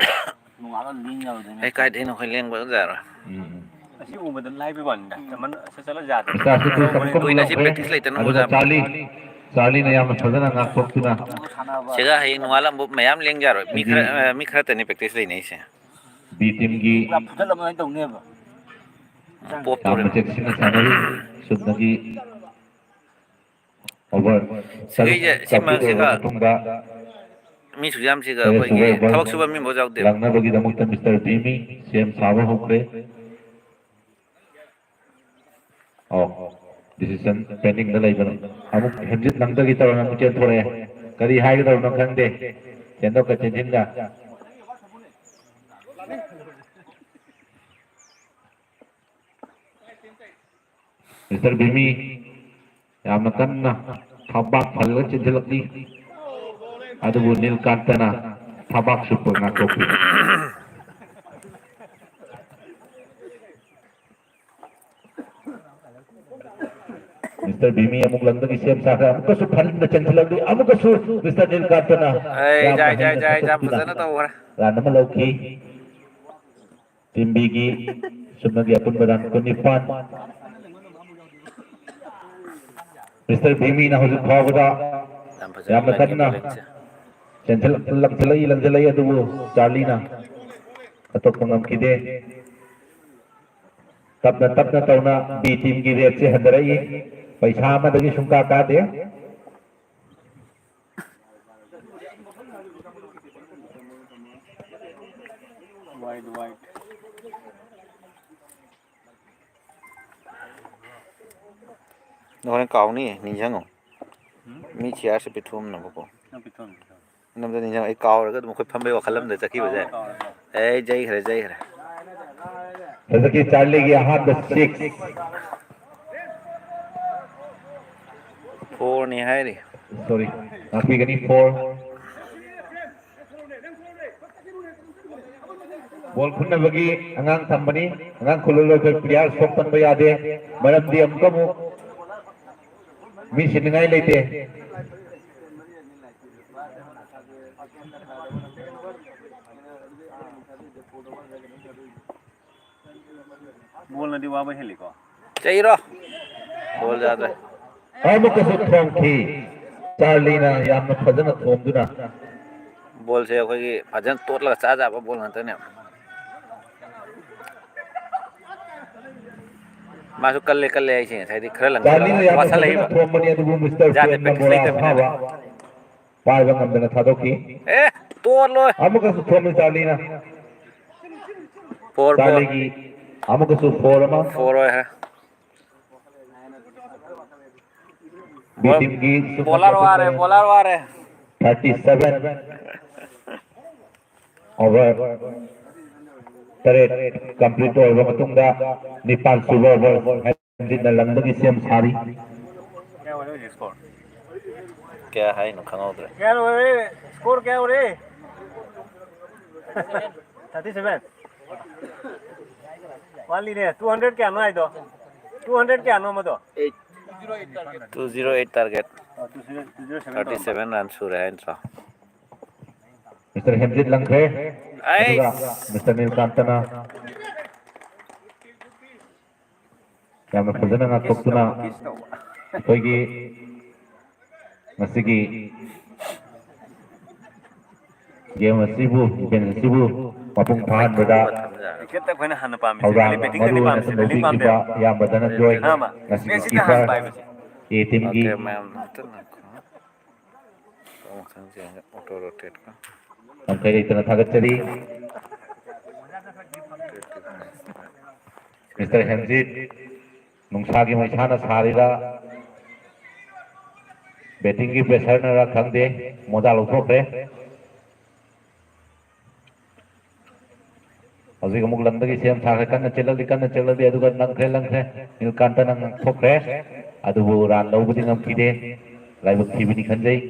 ꯅꯣꯡꯉꯥꯜꯂ ꯂꯦꯡ ꯌꯥꯔꯣꯏꯗꯣꯏꯅꯦ꯫ ꯑꯩ ꯀꯥꯏꯗꯩꯅꯣ ꯑꯩꯈꯣꯏ ꯂꯦꯡꯕ ꯌꯥꯔꯣꯏ꯫ ꯎꯝ꯫ ꯑꯁꯤ ꯎꯕꯗ ꯂꯥꯏꯕꯩ ꯋꯥꯅꯤꯗ꯫ ꯆꯃꯟ-, ꯆꯠ-, ꯆꯠꯂ ꯌꯥꯗ꯭ꯔꯦ꯫ ꯃꯆꯥꯁꯨ ꯀꯨꯏ ꯁꯥꯟꯅꯐꯝ ꯀꯨꯏꯅ ꯁꯤ ꯂꯧꯈ꯭ꯔꯦ꯫ Practice ꯂꯩꯇꯅ ꯑꯗꯨꯒ ꯑꯣꯖꯥ꯫ ꯆꯥꯔꯂꯤ, ꯆꯥꯔꯂꯤꯅ ꯌꯥꯝꯅ ꯐꯖꯅ ꯉꯥꯛꯊꯣꯛꯇꯨꯅ꯫ ꯁꯤꯒ ꯍꯌꯦꯡ ꯅꯣꯡꯉꯥꯜꯂ ꯑꯃꯨꯛ ꯃꯌꯥꯝ ꯂꯦꯡ ꯌꯥꯔꯣꯏ꯫ ꯃꯤ ꯍꯥꯏꯗꯤ ꯈꯔ, ꯑ, ꯃꯤ ꯈꯔꯇꯅꯤ practice ꯂꯩꯅꯩꯁꯦ꯫ B teamꯒꯤ ꯄꯨꯔꯥ ꯐꯨꯗꯠꯂꯕ ꯑꯗꯨꯃꯥꯏꯅ ꯇꯧꯅꯦꯕ꯫ ꯄꯣꯞ ꯌꯥꯝꯅ ꯇꯧꯔꯦ꯫ ꯆꯦꯛꯁꯤꯟꯅ ꯁꯥꯟꯅꯔꯤ꯫ ꯆꯨꯝꯅꯒꯤ over ꯇꯔꯨꯛ ꯁꯤꯒꯩꯁꯦ, ꯁꯤ complete ꯑꯣꯏꯔꯕ ꯃꯔꯛꯁꯤꯒ ꯃꯇꯨꯡꯗ ꯃꯤ ꯁꯨꯛꯌꯥꯝꯁꯤꯒ ꯇꯔꯦꯠ ꯁꯨꯕ ꯑꯩꯈꯣꯏꯒꯤ over ꯊꯕꯛ ꯁꯨꯕ ꯃꯤ ꯑꯃꯐꯥꯎ ꯌꯥꯎꯗꯦꯕ꯫ ꯂꯪꯅꯕꯒꯤꯗꯃꯛꯇ ꯃꯤꯁꯇꯔ ꯕꯤꯃꯤ ꯁꯦꯝ ꯁꯥꯕ ꯍꯧꯈ꯭ꯔꯦ꯫ ꯑꯣ, decision pendingꯗ ꯂꯩꯕꯅꯤ꯫ ꯑꯃꯨꯛ ꯍꯦꯟꯖꯤꯟ ꯅꯝꯗꯒꯤ ꯇꯧꯔ ꯑꯃꯨꯛ ꯆꯦꯟꯊꯣꯔꯛꯑꯦ꯫ ꯀꯔꯤ ꯍꯥꯏꯒꯗꯧꯅꯣ ꯈꯪꯗꯦ꯫ ꯆꯦꯟꯊꯣꯛꯀ ꯆꯦꯟꯁꯤꯟꯒ꯫ ꯃꯤꯁꯇꯔ ꯕꯤꯃꯤ ꯌꯥꯝꯅ ꯀꯟꯅ ꯊꯕꯥꯛ ꯐꯜꯂꯒ ꯆꯦꯟꯁꯤꯜꯂꯛꯂꯤ꯫ ꯑꯗꯨꯕꯨ ꯅꯤꯜꯀꯥꯟꯇꯅ ꯊꯕꯥꯛ ꯁꯨꯞꯄ ꯉꯥꯛꯊꯣꯛꯈꯤ꯫ ꯃꯤꯁꯇꯔ ꯕꯤꯃꯤ ꯑꯃꯨꯛ ꯂꯪꯗꯒꯤ ꯁꯦꯝ ꯁꯥꯈ꯭ꯔꯦ꯫ ꯑꯃꯨꯛꯀꯁꯨ ꯐꯟꯗ ꯆꯦꯟꯁꯤꯜꯂꯛꯂꯤ꯫ ꯑꯃꯨꯛꯀꯁꯨ ꯃꯤꯁꯇꯔ ꯅꯤꯜꯀꯥꯟꯇꯅ ꯑꯩ ꯌꯥꯝꯅ ꯖꯥꯏ, ꯖꯥꯏ, ꯍꯩꯅ ꯖꯥꯏ, ꯖꯥꯏ, ꯊꯥꯗꯣꯛꯇꯨꯅ ꯐꯖꯅ ꯇꯧꯈ꯭ꯔꯦ꯫ Run ꯑꯃ ꯂꯧꯈꯤ꯫ Team Bꯒꯤ ꯁꯨꯞꯅꯒꯤ ꯑꯄꯨꯟꯕ run ꯀꯨꯟꯅꯤꯄꯥꯟ꯫ ꯃꯤꯁꯇꯔ ꯕꯤꯃꯤꯅ ꯍꯧꯖꯤꯛ ꯐꯥꯎꯕꯗ ꯌꯥꯝ ꯐꯖꯅ ꯌꯥꯝꯅ ꯂꯪꯉꯤ ꯀꯟꯅ bowlingꯁꯦ꯫ ꯆꯦꯟꯁꯤꯜꯂꯛ-, ꯂꯪꯁꯤꯜꯂꯛꯏ, ꯂꯪꯁꯤꯜꯂꯛꯏ, ꯑꯗꯨꯕꯨ ꯆꯥꯔꯂꯤꯅ ꯍꯥꯠꯇꯣꯛꯄ ꯉꯝꯈꯤꯗꯦ꯫ ꯇꯞꯅ ꯇꯞꯅ ꯇꯧꯅ B teamꯒꯤ rateꯁꯦ ꯍꯟꯊꯔꯛꯏ꯫ ꯄꯩꯁꯥ ꯑꯃꯗꯒꯤ ꯁꯨꯡꯀꯥ ꯀꯥꯗꯦ꯫ Wide, wide꯫ ꯅꯪ ꯍꯣꯔꯦꯟ ꯀꯥꯎꯅꯤ, ꯅꯤꯡꯁꯤꯡꯉꯨ꯫ ꯎꯝ? ꯃꯤ ꯆꯤꯌꯥꯔꯁꯦ ꯄꯤꯊꯣꯛꯑꯝꯅꯕꯀꯣ꯫ ꯅꯪ ꯄꯤꯊꯣꯛꯑꯝꯅꯤ, ꯄꯤꯊꯣꯛꯑꯝꯅꯤ꯫ ꯅꯝꯗ ꯅꯤꯡꯁꯤꯡꯉꯨ, ꯑꯩ ꯀꯥꯎꯔꯒ ꯑꯗꯨꯝ ꯑꯩꯈꯣꯏ ꯐꯝꯕꯩ ꯋꯥꯈꯜ ꯑꯃꯗ ꯆꯠꯈꯤꯕꯁꯦ꯫ ꯀꯥꯎꯔꯦ, ꯀꯥꯎꯔꯦ, ꯀꯥꯎꯔꯦ꯫ ꯑꯦ, ꯖꯩꯈ꯭ꯔꯦ, ꯖꯩꯈ꯭ꯔꯦ꯫ ꯍꯟꯗꯛꯀꯤ ꯆꯥꯔꯂꯤꯒꯤ ꯑꯍꯥꯟꯕ six꯫ Fourꯅꯤ ꯍꯥꯏꯔꯤ꯫ Sorry, ꯉꯥꯛꯄꯤꯒꯅꯤ, four꯫ Ball ꯈꯨꯟꯅꯕꯒꯤ ꯑꯉꯥꯡ ꯊꯝꯕꯅꯤ꯫ ꯑꯉꯥꯡ ꯈꯨꯜꯂꯔꯣꯏꯗ player ꯁꯣꯛ ꯄꯟꯕ ꯌꯥꯗꯦ꯫ ꯃꯔꯝꯗꯤ ꯑꯃꯨꯛꯀ ꯑꯃꯨꯛ ꯃꯤ ꯁꯤꯅꯤꯡꯉꯥꯏ ꯂꯩꯇꯦ꯫ ꯕꯣꯜꯅꯗꯤ ꯋꯥꯕ ꯍꯦꯜꯂꯤꯀꯣ꯫ ꯆꯩꯔꯣ꯫ ꯕꯣꯜ ꯌꯥꯗ꯭ꯔꯦ꯫ ꯑꯃꯨꯛꯀꯁꯨ ꯊꯣꯝꯈꯤ꯫ ꯆꯥꯔꯂꯤꯅ ꯌꯥꯝꯅ ꯐꯖꯅ ꯊꯣꯝꯗꯨꯅ꯫ ꯕꯣꯜꯁꯦ ꯑꯩꯈꯣꯏꯒꯤ ꯐꯖꯅ ꯇꯣꯠꯂꯒ ꯆꯥ ꯌꯥꯕ ꯕꯣꯜ ꯉꯥꯛꯇꯅꯦ꯫ ꯃꯥꯁꯨ ꯀꯜꯂꯦ, ꯀꯜꯂꯦ ꯍꯥꯏꯁꯦ ꯉꯁꯥꯏꯗꯤ ꯈꯔ ꯂꯪꯁꯤꯜꯂꯒ ꯆꯥꯔꯂꯤꯅ ꯌꯥꯝꯅ ꯐꯖꯅ ꯋꯥꯁꯜꯂꯛꯏꯕ꯫ ꯊꯣꯝꯕꯅꯤ, ꯑꯗꯨꯕꯨ ꯃꯤꯁꯇꯔ ꯌꯥꯗꯦ, ꯐꯦꯟꯅ practice ꯃꯣꯔꯥ ꯂꯩꯇꯕꯅꯤꯅꯅꯦ꯫ ꯑꯁꯥꯕ ꯄꯥꯏꯕ ꯉꯝꯗꯅ ꯊꯥꯗꯣꯛꯈꯤ꯫ ꯑꯦ, ꯇꯣꯠꯂꯣꯏ꯫ ꯑꯃꯨꯛꯀꯁꯨ ꯊꯣꯝꯃꯤ ꯆꯥꯔꯂꯤꯅ꯫ Four, four꯫ ꯆꯥꯔꯂꯤꯒꯤ ꯑꯃꯨꯛꯀꯁꯨ four ꯑꯃ꯫ Four ꯑꯣꯏꯈ꯭ꯔꯦ꯫ ꯕꯤ ꯇꯤꯝꯒꯤ ꯕꯣꯂꯔ ꯋꯥꯔꯦ, ꯕꯣꯂꯔ ꯋꯥꯔꯦ꯫ Thirty seven꯫ Over ꯇꯔꯦꯠ complete ꯑꯣꯏꯔꯕ ꯃꯇꯨꯡꯗ, ꯅꯤꯄꯥꯟ ꯁꯨꯕ over ꯍꯦꯟꯖꯤꯟꯅ ꯂꯪꯕꯒꯤ ꯁꯦꯝ ꯁꯥꯔꯤ꯫ ꯀꯌꯥ ꯍꯥꯏꯅꯣ ꯈꯪꯍꯧꯗ꯭ꯔꯦ꯫ ꯀꯌꯥ ꯑꯣꯏꯔꯦ? Score ꯀꯌꯥ ꯑꯣꯏꯔꯦ? Thirty seven꯫ ꯋꯥꯠꯂꯤꯅꯦ꯫ Two hundred ꯀꯌꯥꯅꯣ ꯍꯥꯏꯗꯣ? Two hundred ꯀꯌꯥꯅꯣ ꯑꯃꯗꯣ? Two zero eight target꯫ ꯑꯣ, two zero, two zero seven ꯇꯧꯔꯝꯕ꯫ Thirty seven run ꯁꯨꯔꯦ ꯍꯥꯏ ꯅꯠꯇ꯭ꯔꯣ? ꯃꯤꯁꯇꯔ ꯍꯦꯝꯖꯤꯠ ꯂꯪꯈ꯭ꯔꯦ꯫ ꯑꯗꯨꯒ ꯑꯩꯁ! ꯃꯤꯁꯇꯔ ꯅꯤꯜꯀꯥꯟꯇꯅ ꯌꯥꯝꯅ ꯐꯖꯅ ꯉꯥꯛꯊꯣꯛꯇꯨꯅ ꯑꯩꯈꯣꯏꯒꯤ ꯉꯁꯤꯒꯤ game ꯑꯁꯤꯕꯨ, event ꯑꯁꯤꯕꯨ ꯃꯄꯨꯡ ꯐꯥꯍꯟꯕꯗ ꯊꯧꯗꯥꯡ ꯃꯔꯨ ꯑꯣꯏꯅ ꯂꯧꯕꯤꯈꯤꯕ ꯏꯌꯥꯝꯕ ꯙꯅꯟꯖꯣꯏ, ꯉꯁꯤꯒꯤ keeper A teamꯒꯤ ꯃꯈꯪ ꯆꯦꯟꯒ auto rotate ꯀ꯫ ꯉꯝꯈꯩ ꯂꯩꯇꯅ ꯊꯥꯒꯠꯆꯔꯤ꯫ ꯃꯤꯁꯇꯔ ꯍꯦꯝꯖꯤꯠ, ꯅꯨꯡꯁꯥꯒꯤ ꯃꯩꯁꯥꯅ ꯁꯥꯔꯤꯔꯥ, battingꯒꯤ pressureꯅꯔꯥ ꯈꯪꯗꯦ, ꯃꯣꯖꯥ ꯂꯧꯊꯣꯛꯈ꯭ꯔꯦ꯫ ꯍꯧꯖꯤꯛ ꯑꯃꯨꯛ ꯂꯪꯕꯒꯤ ꯁꯦꯝ ꯁꯥꯈ꯭ꯔꯦ꯫ ꯀꯟꯅ ꯆꯦꯜꯂꯛꯂꯤ, ꯀꯟꯅ ꯆꯦꯜꯂꯛꯂꯤ, ꯑꯗꯨꯒ ꯂꯪꯈ꯭ꯔꯦ, ꯂꯪꯈ꯭ꯔꯦ꯫ ꯅꯤꯜꯀꯥꯟꯇꯅ ꯉꯥꯛꯊꯣꯛꯈ꯭ꯔꯦ꯫ ꯑꯗꯨꯕꯨ run ꯂꯧꯕꯗꯤ ꯉꯝꯈꯤꯗꯦ꯫ ꯂꯥꯏꯕꯛ ꯊꯤꯕꯅꯤ ꯈꯟꯖꯩ꯫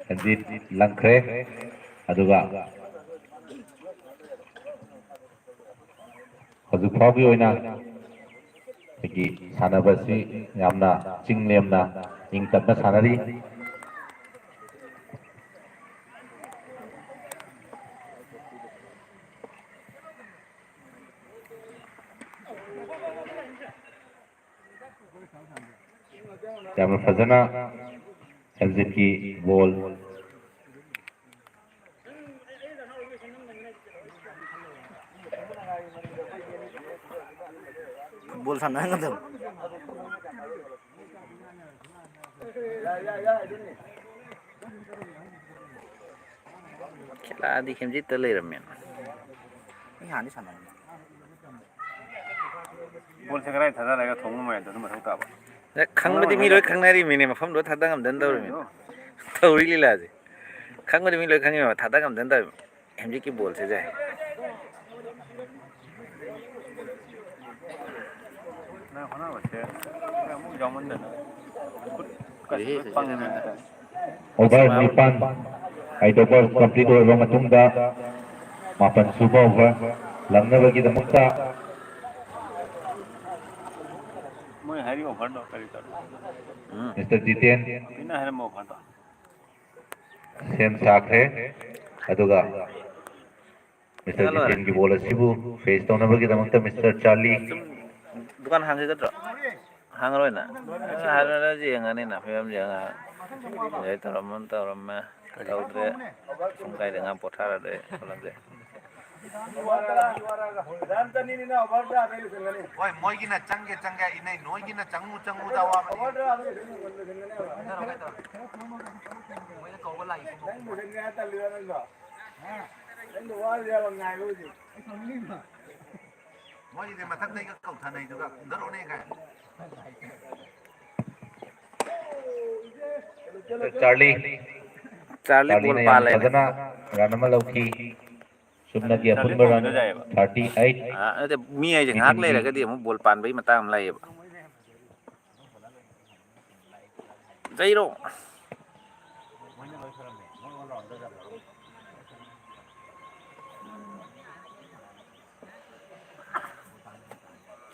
ꯔꯟꯖꯤꯠ ꯂꯪꯈ꯭ꯔꯦ꯫ ꯑꯗꯨꯒ ꯍꯧꯖꯤꯛ ꯐꯥꯎꯒꯤ ꯑꯣꯏꯅ ꯑꯩꯈꯣꯏꯒꯤ ꯁꯥꯟꯅꯕ ꯑꯁꯤ ꯌꯥꯝꯅ ꯆꯤꯡ ꯂꯦꯝꯅ ꯏꯪ ꯇꯞꯅ ꯁꯥꯟꯅꯔꯤ꯫ ꯌꯥꯝꯅ ꯐꯖꯅ ꯑꯦꯜꯖꯤꯠꯀꯤ ꯕꯣꯜ꯫ ꯐꯨꯠꯕꯣꯜ ꯁꯥꯟꯅꯍꯟꯒꯗꯕ꯫ ꯈꯦꯂꯥꯗꯤ ꯍꯦꯝꯖꯤꯠꯇ ꯂꯩꯔꯝꯃꯦ꯫ ꯑꯩ ꯍꯥꯟꯅꯗꯤ ꯁꯥꯟꯅꯔꯝꯃꯦ꯫ ꯕꯣꯜꯁꯦ ꯀꯗꯥꯏ ꯊꯥꯗꯔꯒ ꯊꯣꯡ ꯅꯨꯡꯉꯥꯏꯗꯣꯏꯅꯣ ꯃꯊꯧ ꯇꯥꯕ꯫ ꯑꯗ ꯈꯪꯕꯗꯤ ꯃꯤ ꯂꯣꯏ ꯈꯪꯅꯔꯤꯃꯤꯅꯦ, ꯃꯐꯝꯗꯣ ꯊꯥꯗ ꯉꯝꯗꯅ ꯇꯧꯔꯤꯃꯤꯅꯦ꯫ ꯇꯧꯔꯤ ꯂꯤꯂꯥꯁꯦ꯫ ꯈꯪꯕꯗꯤ ꯃꯤ ꯂꯣꯏ ꯈꯪꯉꯤꯕ, ꯊꯥꯗ ꯉꯝꯗꯅ ꯇꯧꯔꯤꯃꯤ꯫ ꯍꯧꯖꯤꯛꯀꯤ ꯕꯣꯜꯁꯤꯁꯦ꯫ ꯅꯪ ꯍꯣꯠꯅꯕꯁꯦ ꯑꯃꯨꯛ ꯌꯥꯎꯃꯟꯗꯅ ꯈꯨꯠꯀꯁꯦ ꯂꯣꯏ ꯄꯪꯉꯦ ꯍꯥꯏꯇꯥꯔꯦ꯫ ꯑꯣꯚꯔ ꯅꯤꯄꯥꯟ, ꯑꯩꯠ ꯑꯣꯚꯔ ꯀꯝꯄ꯭ꯂꯤꯠ ꯑꯣꯏꯔꯕ ꯃꯇꯨꯡꯗ, ꯃꯥꯄꯟ ꯁꯨꯕ ꯑꯣꯚꯔ ꯂꯪꯅꯕꯒꯤꯗꯃꯛꯇ ꯃꯣꯏ ꯍꯥꯏꯔꯤ ꯑꯣꯚꯔꯗꯣ ꯀꯔꯤ ꯇꯧꯔꯤ? ꯎꯝ꯫ ꯃꯤꯁꯇꯔ ꯖꯤꯇꯦꯟ ꯄꯤꯅ ꯍꯥꯏꯔꯝꯕ ꯑꯣꯚꯔꯗꯣ꯫ ꯁꯦꯝ ꯁꯥꯈ꯭ꯔꯦ꯫ ꯑꯗꯨꯒ ꯃꯤꯁꯇꯔ ꯂꯣꯏꯔꯦ꯫ ꯖꯤꯇꯦꯟꯒꯤ ꯕꯣꯜ ꯑꯁꯤꯕꯨ ꯐꯦꯁ ꯇꯧꯅꯕꯒꯤꯗꯃꯛꯇ ꯃꯤꯁꯇꯔ ꯆꯥꯔꯂꯤ꯫ ꯁꯨꯝ ꯗꯨꯀꯥꯟ ꯍꯥꯡꯈꯤꯒꯗ꯭ꯔꯣ? ꯍꯥꯡꯉꯔꯣꯏꯅ? ꯍꯥꯏꯔꯨꯔꯁꯤ, ꯌꯦꯡꯉꯅꯤꯅ, ꯐꯤꯕꯝꯁꯦ ꯌꯦꯡꯉ꯫ ꯏꯟꯖꯣꯏ ꯇꯧꯔꯝꯕꯅ ꯇꯧꯔꯝꯃꯦ꯫ ꯇꯧꯗ꯭ꯔꯦ꯫ ꯁꯨꯝ ꯀꯥꯏꯗ ꯉꯥꯏꯍꯥꯛ ꯄꯣꯊꯥꯔꯗꯤ ꯈꯣꯠꯂꯗꯤ꯫ ꯍꯣꯏ, ꯃꯣꯏꯒꯤꯅ ꯆꯪꯒꯦ ꯆꯪꯒꯦ ꯏꯅꯩ, ꯅꯣꯏꯒꯤꯅ ꯆꯪꯉꯨ ꯆꯪꯉꯨꯗ ꯋꯥꯕꯅꯤ꯫ ꯃꯣꯏꯅ ꯀꯧꯕ ꯂꯥꯛꯏ꯫ ꯃꯣꯏꯒꯤꯗꯤ ꯃꯊꯛꯇꯩꯒ ꯀꯧꯊꯅꯩꯗꯨꯒ ꯀꯨꯝꯊꯔꯛꯑꯣꯅꯦ ꯀꯥꯏ꯫ ꯆꯥꯔꯂꯤ꯫ ꯆꯥꯔꯂꯤ ꯕꯣꯜ ꯆꯥꯔꯂꯤꯅ ꯌꯥꯝ ꯄꯥꯜꯂꯦꯅꯦ꯫ ꯐꯖꯅ ꯔꯟ ꯑꯃ ꯂꯧꯈꯤ꯫ ꯆꯥꯔꯂꯤ, ꯆꯨꯝꯅꯒꯤ ꯆꯥꯔꯂꯤ ꯑꯄꯨꯟꯕ ꯔꯟ ꯀꯧꯕꯗꯣ ꯌꯥꯏꯌꯦꯕ꯫ Thirty eight. ꯑꯥ, ꯅꯠꯇꯦ, ꯃꯤ ꯍꯥꯏꯁꯦ ꯉꯥꯏꯍꯥꯛ ꯄꯤꯁꯤꯟꯈꯤ꯫ ꯂꯩꯔꯒꯗꯤ ꯑꯃꯨꯛ ꯕꯣꯜ ꯄꯥꯟꯕꯒꯤ ꯃꯇꯥꯡ ꯑꯃ ꯂꯥꯛꯑꯦꯕ꯫ ꯖꯩꯔꯣ꯫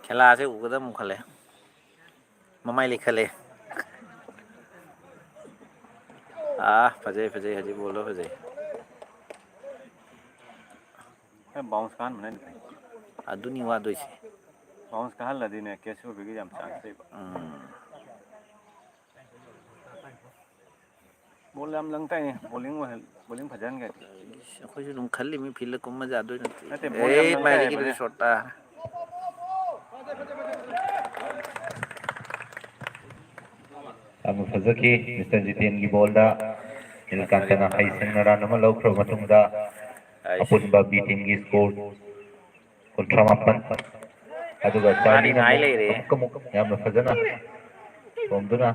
ꯈꯦꯂꯥꯁꯦ ꯎꯒꯗꯕ ꯑꯃꯨꯛ ꯈꯜꯂꯦ꯫ ꯃꯃꯥꯏ ꯂꯩꯈꯠꯂꯦ꯫ ꯑꯥ, ꯐꯖꯩ, ꯐꯖꯩ, ꯍꯧꯖꯤꯛ ꯕꯣꯜꯗꯣ ꯐꯖꯩ꯫ ꯈꯔ ꯕꯥꯎꯟꯁ ꯀꯥꯍꯟꯕꯅꯗꯤ ꯐꯩ꯫ ꯑꯗꯨꯅꯤ ꯋꯥꯗꯣꯏꯁꯦ꯫ ꯕꯥꯎꯟꯁ ꯀꯥꯍꯜꯂꯗꯤꯅꯦ, ꯀꯦꯁ ꯑꯣꯏꯕꯒꯤ ꯌꯥꯝ ꯆꯥꯟꯁ ꯂꯩꯕ꯫ ꯎꯝ꯫ ꯕꯣꯜ ꯌꯥꯝ ꯂꯪ ꯇꯥꯏꯅꯦ, ꯕꯣꯂꯤꯡ ꯑꯣꯏꯍꯜ-, ꯕꯣꯂꯤꯡ ꯐꯖꯍꯟꯒꯦ꯫ ꯑꯩꯈꯣꯏꯁꯨ ꯑꯗꯨꯝ ꯈꯜꯂꯤꯃꯤ, ꯐꯤꯜꯗ ꯀꯨꯝꯃ ꯌꯥꯗꯣꯏ ꯅꯠꯇꯦ꯫ ꯅꯠꯇꯦ, ꯕꯣꯜ ꯌꯥꯝ ꯑꯦ, ꯂꯪ ꯃꯥꯏ ꯇꯥꯏꯌꯦꯕ꯫ ꯂꯩꯈꯤꯗ꯭ꯔꯦ, ꯁꯣꯔꯠꯇ꯫ ꯌꯥꯝꯅ ꯐꯖꯈꯤ꯫ ꯃꯤꯁꯇꯔ ꯖꯤꯇꯦꯟꯒꯤ ꯕꯣꯜꯗ ꯅꯤꯜꯀꯥꯟꯇꯅ ꯍꯩꯁꯤꯡꯅ ꯔꯟ ꯑꯃ ꯂꯧꯈ꯭ꯔꯕ ꯃꯇꯨꯡꯗ, ꯑꯩꯁ꯫ ꯑꯄꯨꯟꯕ ꯕꯤ ꯇꯤꯝꯒꯤ ꯁ꯭ꯀꯣꯔ ꯀꯨꯟꯊ꯭ꯔꯥ ꯃꯥꯄꯟ꯫ ꯑꯗꯨꯒ ꯃꯥꯗꯤ ꯆꯥꯔꯂꯤꯅ ꯉꯥꯏ ꯑꯃꯨꯛ, ꯂꯩꯔꯦ꯫ ꯑꯃꯨꯛꯀ ꯑꯃꯨꯛ ꯌꯥꯝꯅ ꯐꯖꯅ ꯊꯣꯝꯗꯨꯅ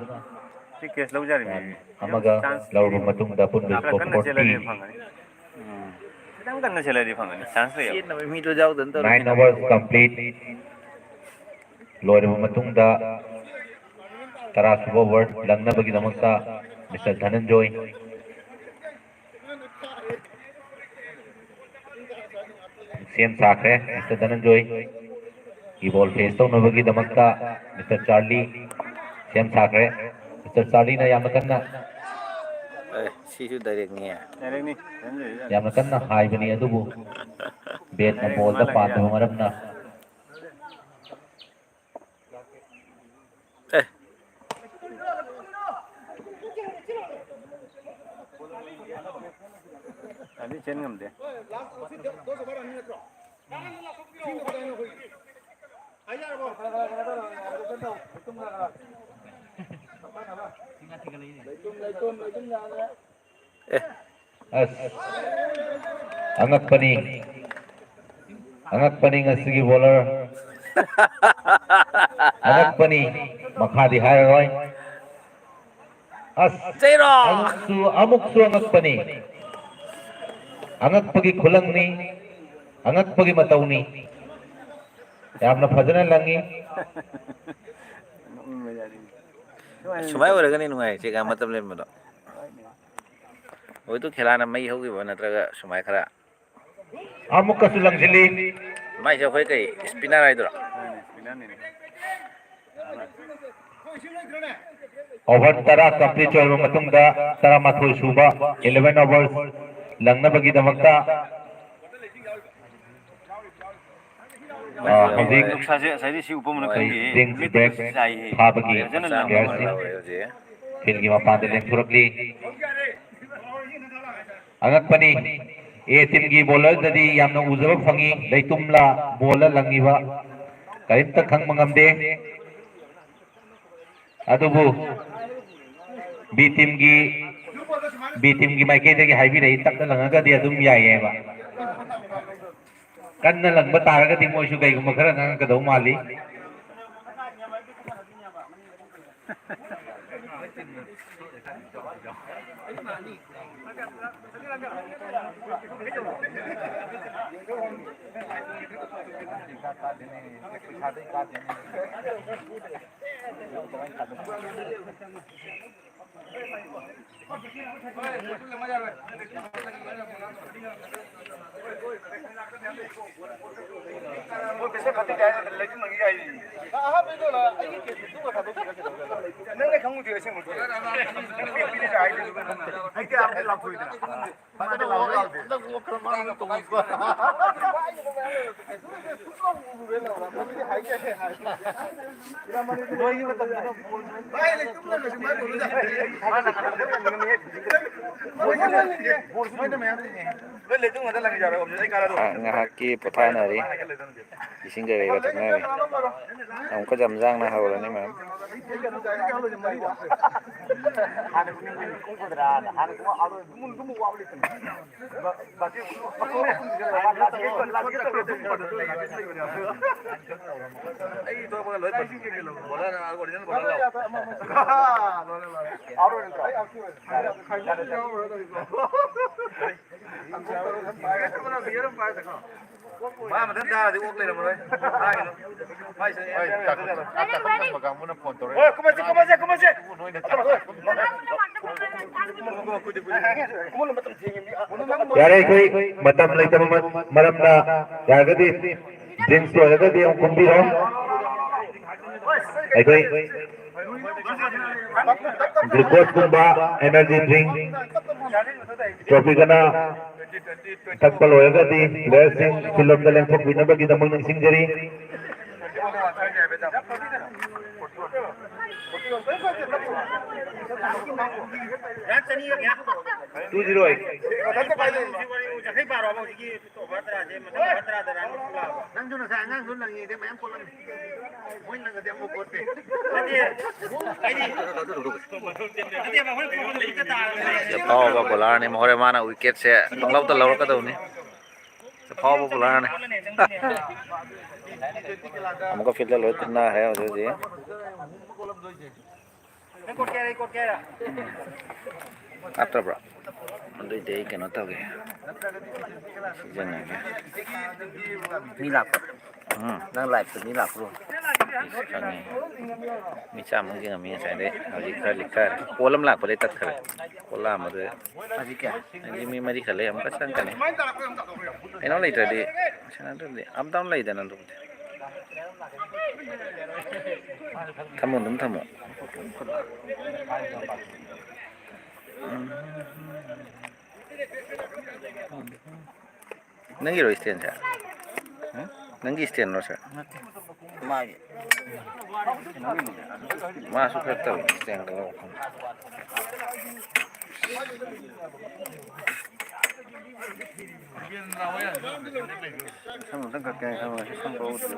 ꯁꯤ ꯀꯦꯁ ꯂꯧꯖꯔꯤꯃꯤ꯫ ꯔꯟ ꯑꯃꯒ ꯆꯥꯟꯁ ꯂꯧꯔꯕ ꯃꯇꯨꯡꯗ ꯑꯄꯨꯟꯕ ꯈꯔ ꯁ꯭ꯀꯣꯔ ꯀꯟꯅ ꯐꯣꯔꯇꯤ꯫ ꯆꯦꯜꯂꯗꯤ ꯐꯪꯒꯅꯤ꯫ ꯎꯝ꯫ ꯈꯤꯇꯪ ꯀꯟꯅ ꯆꯦꯜꯂꯗꯤ ꯐꯪꯒꯅꯤ, ꯆꯥꯟꯁ ꯂꯩꯌꯦꯕ꯫ ꯆꯦꯟꯅꯕ ꯃꯤꯗꯣ ꯌꯥꯎꯗꯅ ꯇꯧꯔꯤꯅꯦ꯫ Nine overs complete꯫ ꯂꯣꯏꯔꯕ ꯃꯇꯨꯡꯗ ꯇꯔꯥꯁꯨꯕ ꯑꯣꯚꯔ ꯂꯪꯅꯕꯒꯤꯗꯃꯛꯇ ꯃꯤꯁꯇꯔ ꯙꯅꯟꯖꯣꯏ ꯁꯦꯝ ꯁꯥꯈ꯭ꯔꯦ꯫ ꯃꯤꯁꯇꯔ ꯙꯅꯟꯖꯣꯏ ꯒꯤ ꯕꯣꯜ ꯐꯦꯁ ꯇꯧꯅꯕꯒꯤꯗꯃꯛꯇ ꯃꯤꯁꯇꯔ ꯆꯥꯔꯂꯤ ꯁꯦꯝ ꯁꯥꯈ꯭ꯔꯦ꯫ ꯃꯤꯁꯇꯔ ꯆꯥꯔꯂꯤꯅ ꯌꯥꯝꯅ ꯀꯟꯅ ꯑꯦ, ꯁꯤꯁꯨ ꯗꯥꯏꯔꯦꯛꯅꯤꯍꯦ꯫ ꯗꯥꯏꯔꯦꯛꯅꯤ꯫ ꯌꯥꯝꯅ ꯀꯟꯅ ꯍꯥꯏꯕꯅꯤ, ꯑꯗꯨꯕꯨ ꯕꯦꯠꯅ ꯗꯥꯏꯔꯦꯛ ꯃꯥ ꯕꯣꯜꯗ ꯂꯪꯉꯦ ꯄꯥꯟꯗꯕ ꯌꯥꯗꯦ꯫ ꯃꯔꯝꯅ ꯑꯦ꯫ ꯑꯗꯨꯗꯤ ꯆꯦꯟ ꯉꯝꯗꯦ꯫ ꯑꯦ꯫ ꯑꯁ, ꯑꯉꯛꯄꯅꯤ, ꯑꯉꯛꯄꯅꯤ ꯉꯁꯤꯒꯤ ꯕꯣꯂꯔ, ꯑꯉꯛꯄꯅꯤ, ꯃꯈꯥꯗꯤ ꯍꯥꯏꯔꯔꯣꯏ꯫ ꯑꯁ, ꯆꯩꯔꯣ! ꯑꯃꯨꯛꯁꯨ, ꯑꯃꯨꯛꯁꯨ ꯑꯉꯛꯄꯅꯤ, ꯑꯉꯛꯄꯒꯤ ꯈꯨꯂꯪꯅꯤ, ꯑꯉꯛꯄꯒꯤ ꯃꯇꯧꯅꯤ꯫ ꯌꯥꯝꯅ ꯐꯖꯅ ꯂꯪꯉꯤ꯫ ꯅꯣꯛꯅꯤꯡꯕ ꯖꯥꯠꯅꯤ꯫ ꯁꯨꯃꯥꯏꯅ ꯑꯣꯏꯔꯒꯅꯤ ꯅꯨꯡꯉꯥꯏꯔꯤꯁꯦ, ꯀꯌꯥ ꯃꯇꯝ ꯂꯦꯟꯕꯗꯣ꯫ ꯍꯧꯖꯤꯛꯇꯨ ꯈꯦꯂꯥꯅ ꯃꯩ ꯍꯧꯈꯤꯕ ꯅꯠꯇ꯭ꯔꯒ ꯁꯨꯃꯥꯏꯅ ꯈꯔ ꯑꯃꯨꯛꯀꯁꯨ ꯂꯪꯁꯤꯜꯂꯤ꯫ ꯃꯥꯏꯁꯦ ꯑꯩꯈꯣꯏ ꯀꯩ ꯏꯁꯄꯤꯅꯔ ꯍꯥꯏꯗꯨꯔꯣ? ꯑꯣꯚꯔ ꯇꯔꯥ ꯀꯝꯄ꯭ꯂꯤꯠ ꯑꯣꯏꯔꯕ ꯃꯇꯨꯡꯗ ꯇꯔꯥꯃꯥꯊꯣꯏ ꯁꯨꯕ, ꯏꯂꯦꯚꯦꯟ ꯑꯣꯚꯔ ꯂꯪꯅꯕꯒꯤꯗꯃꯛꯇ, ꯑ, ꯍꯧꯖꯤꯛ ꯅꯨꯡꯁꯥꯁꯦ ꯉꯁꯥꯏꯗꯤ ꯁꯤ ꯎꯐꯝꯅ ꯑꯩꯈꯣꯏ ꯈꯪꯗꯦ꯫ ꯗ꯭ꯔꯤꯡꯁ ꯃꯤꯠ ꯕ꯭ꯔꯦꯛ ꯆꯥꯏꯌꯦ꯫ ꯐꯥꯕꯒꯤ ꯐꯖꯅ ꯄ꯭ꯂꯦꯌꯔꯁꯤꯡ ꯂꯪꯕ꯫ ꯐꯤꯜꯒꯤ ꯃꯄꯥꯟꯗ ꯂꯦꯡꯊꯣꯔꯛꯂꯤ꯫ ꯑꯉꯛꯄꯅꯤ꯫ ꯑꯦ ꯇꯤꯝꯒꯤ ꯕꯣꯂꯔꯗꯗꯤ ꯌꯥꯝꯅ ꯎꯖꯕ ꯐꯪꯉꯤ, ꯂꯩꯇꯨꯝꯂꯥ ꯕꯣꯜꯂ ꯂꯪꯉꯤꯕ ꯀꯔꯤꯝꯇ ꯈꯪꯕ ꯉꯝꯗꯦ꯫ ꯑꯗꯨꯕꯨ ꯕꯤ ꯇꯤꯝꯒꯤ, ꯕꯤ ꯇꯤꯝꯒꯤ ꯃꯥꯏꯀꯩꯗꯒꯤ ꯍꯥꯏꯕꯤꯔꯛꯏ, ꯇꯞꯅ ꯂꯪꯉꯒꯗꯤ ꯑꯗꯨꯝ ꯌꯥꯏꯌꯦꯕ꯫ ꯀꯟꯅ ꯂꯪꯕ ꯇꯥꯔꯒꯗꯤ ꯃꯣꯏꯁꯨ ꯀꯩꯒꯨꯝꯕ ꯈꯔ ꯉꯥꯡꯉꯛꯀꯗꯧ ꯃꯥꯜꯂꯤ꯫ ꯅꯪꯅ ꯈꯪꯉꯨꯗꯦ ꯑꯁꯦꯡꯕꯗꯤ꯫ ꯍꯩꯇꯦ ꯍꯥꯏꯕꯗꯤ ꯂꯥꯎꯊꯣꯛꯏꯗꯅ꯫ ꯐꯖꯅ ꯋꯥ ꯂꯥꯎꯗꯦ꯫ ꯅꯣꯏꯒꯤ ꯃꯇꯝꯗꯅ ꯕꯣꯜ ꯅꯣꯏ ꯂꯩꯇꯨꯝ ꯂꯪꯉꯁꯨ ꯃꯥꯏ ꯕꯣꯜꯗꯨꯗ ꯍꯥꯏꯔꯛꯑꯦ꯫ ꯃꯥꯅ ꯀꯩꯅꯣ ꯕꯣꯜ ꯅꯣꯏꯅ ꯃꯌꯥꯝ ꯂꯩꯅꯦ꯫ ꯉꯥꯏꯍꯥꯛ, ꯉꯥꯏꯍꯥꯛꯀꯤ ꯄꯣꯊꯥꯅꯔꯤ꯫ ꯏꯁꯤꯡ ꯀꯩꯀꯩꯒ ꯊꯛꯅꯔꯤ꯫ ꯑꯃꯨꯛꯀ ꯌꯥꯝ ꯌꯥꯡꯅ ꯍꯧꯔꯅꯤ ꯃꯌꯥꯝ꯫ ꯃꯥ ꯃꯊꯟ ꯇꯥꯔꯗꯤ ꯑꯣꯛ ꯂꯩꯔꯝꯃꯔꯣꯏ꯫ ꯍꯣꯏ, ꯀꯥꯡꯕꯨꯅ ꯐꯣꯟ ꯇꯧꯔꯛꯑꯦ꯫ ꯍꯣꯏ, ꯀꯨꯝꯃꯁꯤ, ꯀꯨꯝꯃꯁꯤ, ꯀꯨꯝꯃꯁꯤ꯫ ꯌꯥꯔꯦ, ꯑꯩꯈꯣꯏ ꯃꯇꯝ ꯂꯩꯇꯕ ꯃ-, ꯃꯔꯝꯅ ꯌꯥꯔꯒꯗꯤ ꯗ꯭ꯔꯤꯡꯁ ꯂꯣꯏꯔꯒꯗꯤ ꯑꯃꯨꯛ ꯀꯨꯝꯕꯤꯔꯣ꯫ ꯑꯩꯈꯣꯏ glucose ꯀꯨꯝꯕ energy drink tropicana ꯊꯛꯄ ꯂꯣꯏꯔꯒꯗꯤ playerꯁꯤꯡ field ꯂꯣꯝꯗ ꯂꯦꯡꯊꯣꯛꯄꯤꯅꯕꯒꯤꯗꯃꯛ ꯅꯤꯡꯁꯤꯡꯖꯔꯤ꯫ Two zero eight꯫ ꯅꯪꯁꯨ ꯉꯁꯥꯏ ꯑꯉꯥꯡꯗꯣ ꯂꯪꯉꯤꯗꯤ ꯃꯌꯥꯝ ꯄꯣꯠꯂꯝꯃꯤ꯫ ꯃꯣꯏ ꯂꯪꯉꯗꯤ ꯑꯃꯨꯛ ꯄꯣꯠꯇꯦ꯫ ꯐꯥꯎꯕ bowlerꯅꯤ, ꯃꯈꯣꯏ ꯃꯥꯅ wicketꯁꯦ ꯄꯪꯂꯧꯗ ꯂꯧꯔꯛꯀꯗꯧꯅꯤ꯫ ꯐꯥꯎꯕ bowlerꯅꯤ꯫ ꯑꯃꯨꯛꯀ fieldꯇ ꯂꯣꯏ ꯀꯨꯝꯅꯈ꯭ꯔꯦ ꯍꯧꯖꯤꯛ ꯍꯧꯖꯤꯛ꯫ ꯍꯥꯞꯇꯕ꯭ꯔꯣ? ꯑꯗꯨꯏꯗꯤ ꯑꯩ ꯀꯩꯅꯣ ꯇꯧꯒꯦ, ꯁꯤꯖꯤꯟꯅꯒꯦ꯫ ꯃꯤ ꯂꯥꯛꯄ? ꯎꯝ꯫ ꯅꯪ liveꯇ ꯃꯤ ꯂꯥꯛꯄ꯭ꯔꯣ? ꯏꯁ, ꯈꯪꯉꯦ꯫ ꯃꯤ ꯆꯥꯝꯃꯨꯛ ꯌꯦꯡꯉꯝꯃꯤ ꯉꯁꯥꯏꯗꯩ, ꯍꯧꯖꯤꯛ ꯈꯔ ꯂꯤꯛꯊꯔꯦ꯫ Call ꯑꯃ ꯂꯥꯛꯄꯗꯩ ꯇꯠꯈ꯭ꯔꯦ꯫ Call ꯂꯥꯛꯑꯝꯕꯗꯨꯗ꯫ ꯍꯧꯖꯤꯛ ꯀꯌꯥ? ꯍꯧꯖꯤꯛ ꯃꯤ ꯃꯔꯤ ꯈꯛ ꯂꯩ, ꯑꯃꯨꯛꯀ ꯆꯪꯉꯛꯀꯅꯤ꯫ ꯀꯩꯅꯣ ꯂꯩꯇ꯭ꯔꯗꯤ, ꯁꯥꯟꯅꯗ꯭ꯔꯗꯤ up down ꯂꯩꯗꯅ ꯑꯗꯨꯕꯨꯗꯤ꯫ ꯊꯝꯃꯣ, ꯑꯗꯨꯝ ꯊꯝꯃꯣ꯫ ꯅꯪꯒꯤꯔꯣ standꯁꯦ? ꯅꯪꯒꯤ standꯔꯣ ꯁꯦ? ꯅꯠꯇꯦ꯫ ꯃꯥꯒꯤ꯫ ꯃꯥꯁꯨ ꯈꯔ ꯇꯧꯏ, stand ꯈꯔ ꯂꯧ꯫ ꯁꯝ ꯑꯝꯇꯪ ꯀꯛꯀꯦ ꯍꯥꯏꯔ ꯁꯝ ꯀꯛꯍꯧꯗ꯭ꯔꯦ꯫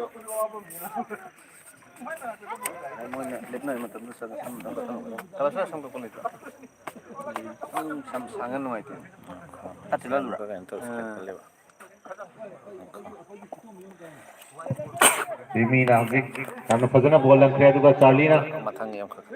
ꯃꯣꯏꯅ ꯂꯦꯞꯅꯕ ꯃꯇꯝꯗ ꯆꯠꯂ ꯁꯝ ꯑꯝꯇꯪ ꯀꯛꯊꯠꯂꯛꯑꯣ꯫ ꯀꯂꯔ ꯁꯪꯗꯣꯛꯄ ꯂꯩꯇ꯭ꯔꯣ? ꯑꯗꯨꯝ ꯁꯝ ꯁꯥꯡꯉ ꯅꯨꯡꯉꯥꯏꯇꯦ꯫ ꯈꯔ ꯊꯤꯜꯍꯜꯂꯨꯔꯥ? ꯀꯩꯅꯣ ꯇꯧꯁꯤ, ꯑꯥ꯫ ꯈꯜꯂꯦꯕ꯫ ꯖꯤꯃꯤꯅ ꯍꯧꯖꯤꯛ ꯌꯥꯝꯅ ꯐꯖꯅ ball ꯂꯪꯈ꯭ꯔꯦ, ꯑꯗꯨꯒ ꯆꯥꯔꯂꯤꯅ ꯃꯊꯪꯒꯤ ꯑꯃꯈꯛ